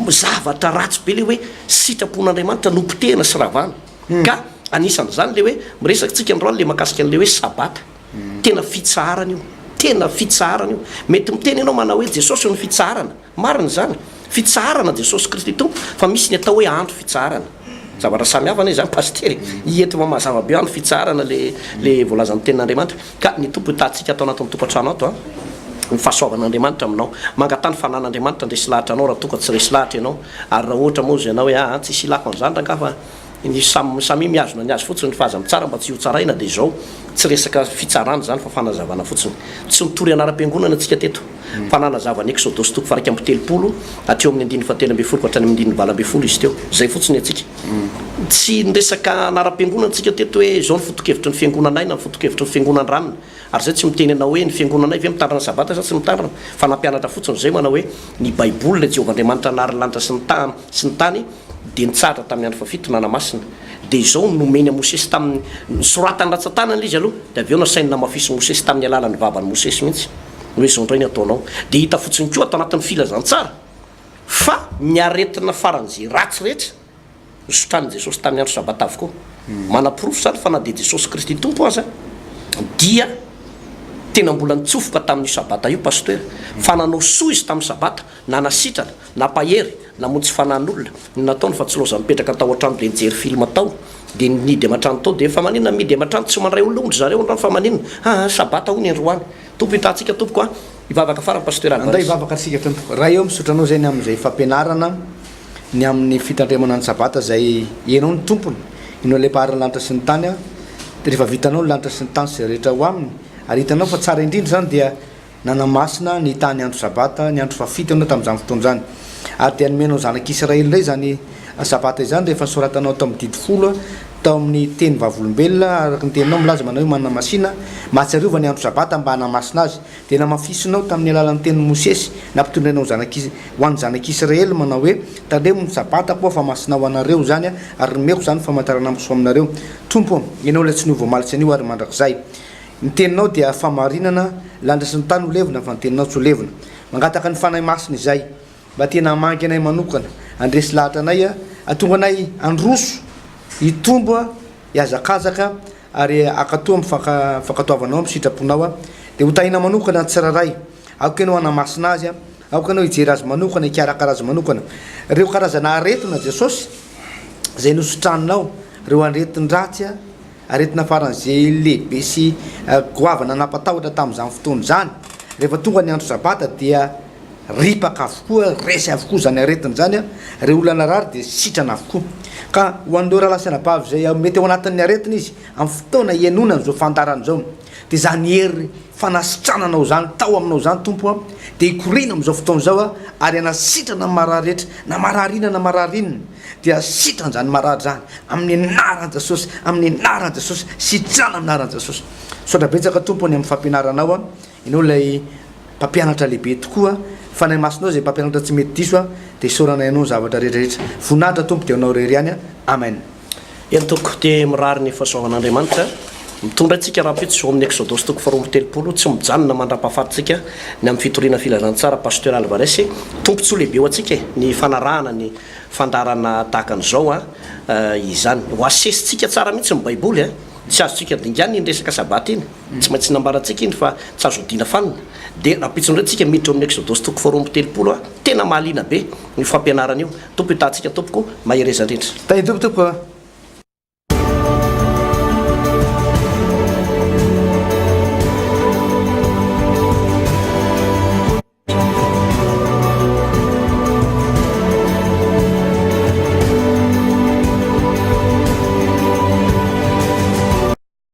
Zavatra ratsy be ilay hoe sitrapon'Andriamanitra nopotehina sy ravana. Ka anisan'izany ilay hoe miresaka tsika androany ilay mahakasika an'ilay hoe sabata. Tena fitsaharana io. Tena fitsaharana io. Mety miteny ianao manao hoe Jesosy no fitsaharana. Marina izany. Fitsaharana Jesosy Kristy Tompo fa misy ny atao hoe andro fitsaharana. Zavatra samy hafa anie izany Pasitera e. Ento mazava be andro fitsaharana le le voalazan'ny tenin'Andriamanitra. Ka ny Tompo hitahantsika ato anatin'ny tokantrano ato an. Ny fahasoavan'Andriamanitra aminao. Mangataha ny fanan'Andriamanitra handresy lahatra anao raha toa ka tsy resy lahatra ianao. Ary raha ohatra moa izy ianao hoe aa tsisy ilako an'izany rangaha fa ny samy samia mihazona ny azy fotsiny fa aza mitsara mba tsy hotsaraina dia izao. Tsy resaka fitsarana izany fa fanazavana fotsiny. Tsy nitory anaram-piangonana tsika teto fa nanazava ny Eksodosy toko faha 31 hatreo amin'ny andininy faha 13 ka hatrany amin'ny andininy 18 izy teo. Izay fotsiny ny antsika. Tsy niresaka anaram-piangonana tsika teto hoe izao ny foto-kevitry ny fiangonanay na ny foto-kevitry ny fiangonan-dranona. Ary izay tsy miteny anao hoe ny fiangonanay ve mitandrina ny sabata sa tsy mitandrina fa nampianatra fotsiny izay manao hoe ny baiboly ilay Jehovah Andriamanitra nahary ny lanitra sy ny tany sy ny tany dia nitsahatra tamin'ny andro fahafito nanamasina dia izao no nomeny an'i Mosesy tamin'ny nosoratany ratsan-tanana ilay izy aloha dia avy eo nasainy namafisin'i Mosesy tamin'ny alalan'ny vavan'i Mosesy mihitsy hoe izao indray ny ataonao dia hita fotsiny koa ato anatin'ny filazantsara fa ny aretina faran'izay ratsy rehetra Nosotranin'i Jesosy tamin'ny andro Sabata avokoa. Manaporofo izany fa na dia Jesosy Kristy Tompo aza dia tena mbola nitsofoka tamin'io Sabata io Pasteur. Fa nanao soa izy tamin'ny Sabata, nanasitrana, nampahery, namonjy fanahin'olona. Ny nataony fa tsy laoza nipetraka tao an-trano dia nijery film tao, dia nihidy aman-trano tao dia fa maninona mihidy aman-trano tsy mandray olona hono ry zareo androany fa maninona? Aa Sabata hono androany. Tompo hitaha antsika tompoko a! Hivavaka farany Pasteur Andao Alvarez. hivavaka tsika tompoko. Ray ô misaotra anao zay ny amin'izay fampianarana ny amin'ny fitandremana ny sabata izay ianao no tompony, ianao ilay mpahary ny lanitra sy ny tany an, rehefa vitanao ny lanitra sy ny tany sy izay rehetra ao aminy, ary hitanao fa tsara indrindra izany dia nanamasina ny tany andro sabata, ny andro fahafito ianao tamin'izany fotoana izany, ary dia nomenao ny zanak'Israely indray izany sabata izany rehefa nosoratanao tao amin'ny didy folo tao amin'ny teny vavolombelona araka ny teninao milaza manao hoe manamasina, mahatsiarova ny andro sabata mba hanamasina azy. Dia namafisinao tamin'ny alalan'ny tenin'i Mosesy, nampitondrainao ny zanak'i, ho an'ny zanak'Israely, manao hoe, Tandremo ny Sabatako aho, fa masina ho anareo izany, ary nomeko izany ho famantarana amiko sy ho aminareo. Tompo ô, Ianao ilay tsy niova omaly sy anio ary mandrakizay. Ny teninao dia fahamarinana, lanitra sy ny tany ho levona, fa ny teninao tsy ho levona. Mangataka ny Fanahy Masina izay, mba tena hamangy anay manokana, handresy lahatra anay, hahatonga anay handroso, hitombo, hihazakazaka, ary hankatò amin'ny fankatoavanao amin'ny sitraponao aho, dia ho tahiana manokana ny tsirairay. Aoka ianao hanamasina azy, aoka ianao hijery azy manokana, hikarakara azy manokana. Ireo karazana aretina, Jesosy, izay nositraninao, ireo aretin-dratsy, aretina faran'izay lehibe sy goavana nampatahotra tamin'izany fotoana izany, rehefa tonga ny andro Sabata dia ripaka avokoa, resy avokoa izany aretina izany, ireo olona narary dia sitrana avokoa. Ka ho an'ireo rahalahy sy anabavy izay mety ao anatin'ny aretina izy, amin'ny fotoana hihainoana an'izao fandaharana izao, dia izany hery fanasitrananao izany tao aminao izany Tompo a, dia hikoriana amin'izao fotoana izao a, ary hanasitrana ny marary rehetra, na marary inona na marary inona, dia sitrana izany marary izany, amin'ny anaran'i Jesosy, amin'ny anaran'i Jesosy, sitrana amin'ny anaran'i Jesosy. Misaotra betsaka Tompo ny amin'ny fampianaranao a, ianao ilay Mpampianatra lehibe tokoa, Fanahy Masinao izay mpampianatra tsy mety diso a, dia isaoranay Anao ny zavatra rehetra rehetra. Voninahitra Tompo dia ho Anao irery ihany a. Amen. Eny tompoko, dia mirary ny fahasoavan'Andriamanitra mitondra antsika rahampitso ao amin'ny Eksodosy toko faharoa 32, tsy mijanona mandra-pahafatintsika ny amin'ny fitoriana filazantsara Pasteur Alvarez, tombontsoa lehibe ho antsika e, ny fanarahana ny fandaharana tahaka an'izao a, izany. Ho asesintsika tsara mihitsy ny Baiboly a, tsy azontsika dinganina iny resaka sabata iny. Tsy maintsy nambarantsika iny fa tsy azo odiana fanina. Dia rahampitso indray tsika miditra ao amin'ny Eksodosy toko faharoa 32 a! Tena mahaliana be io fampianarana io. Tompo hitaha antsika tompoko, mahereza indrindra. Tahin'ny Tompo tompoko a!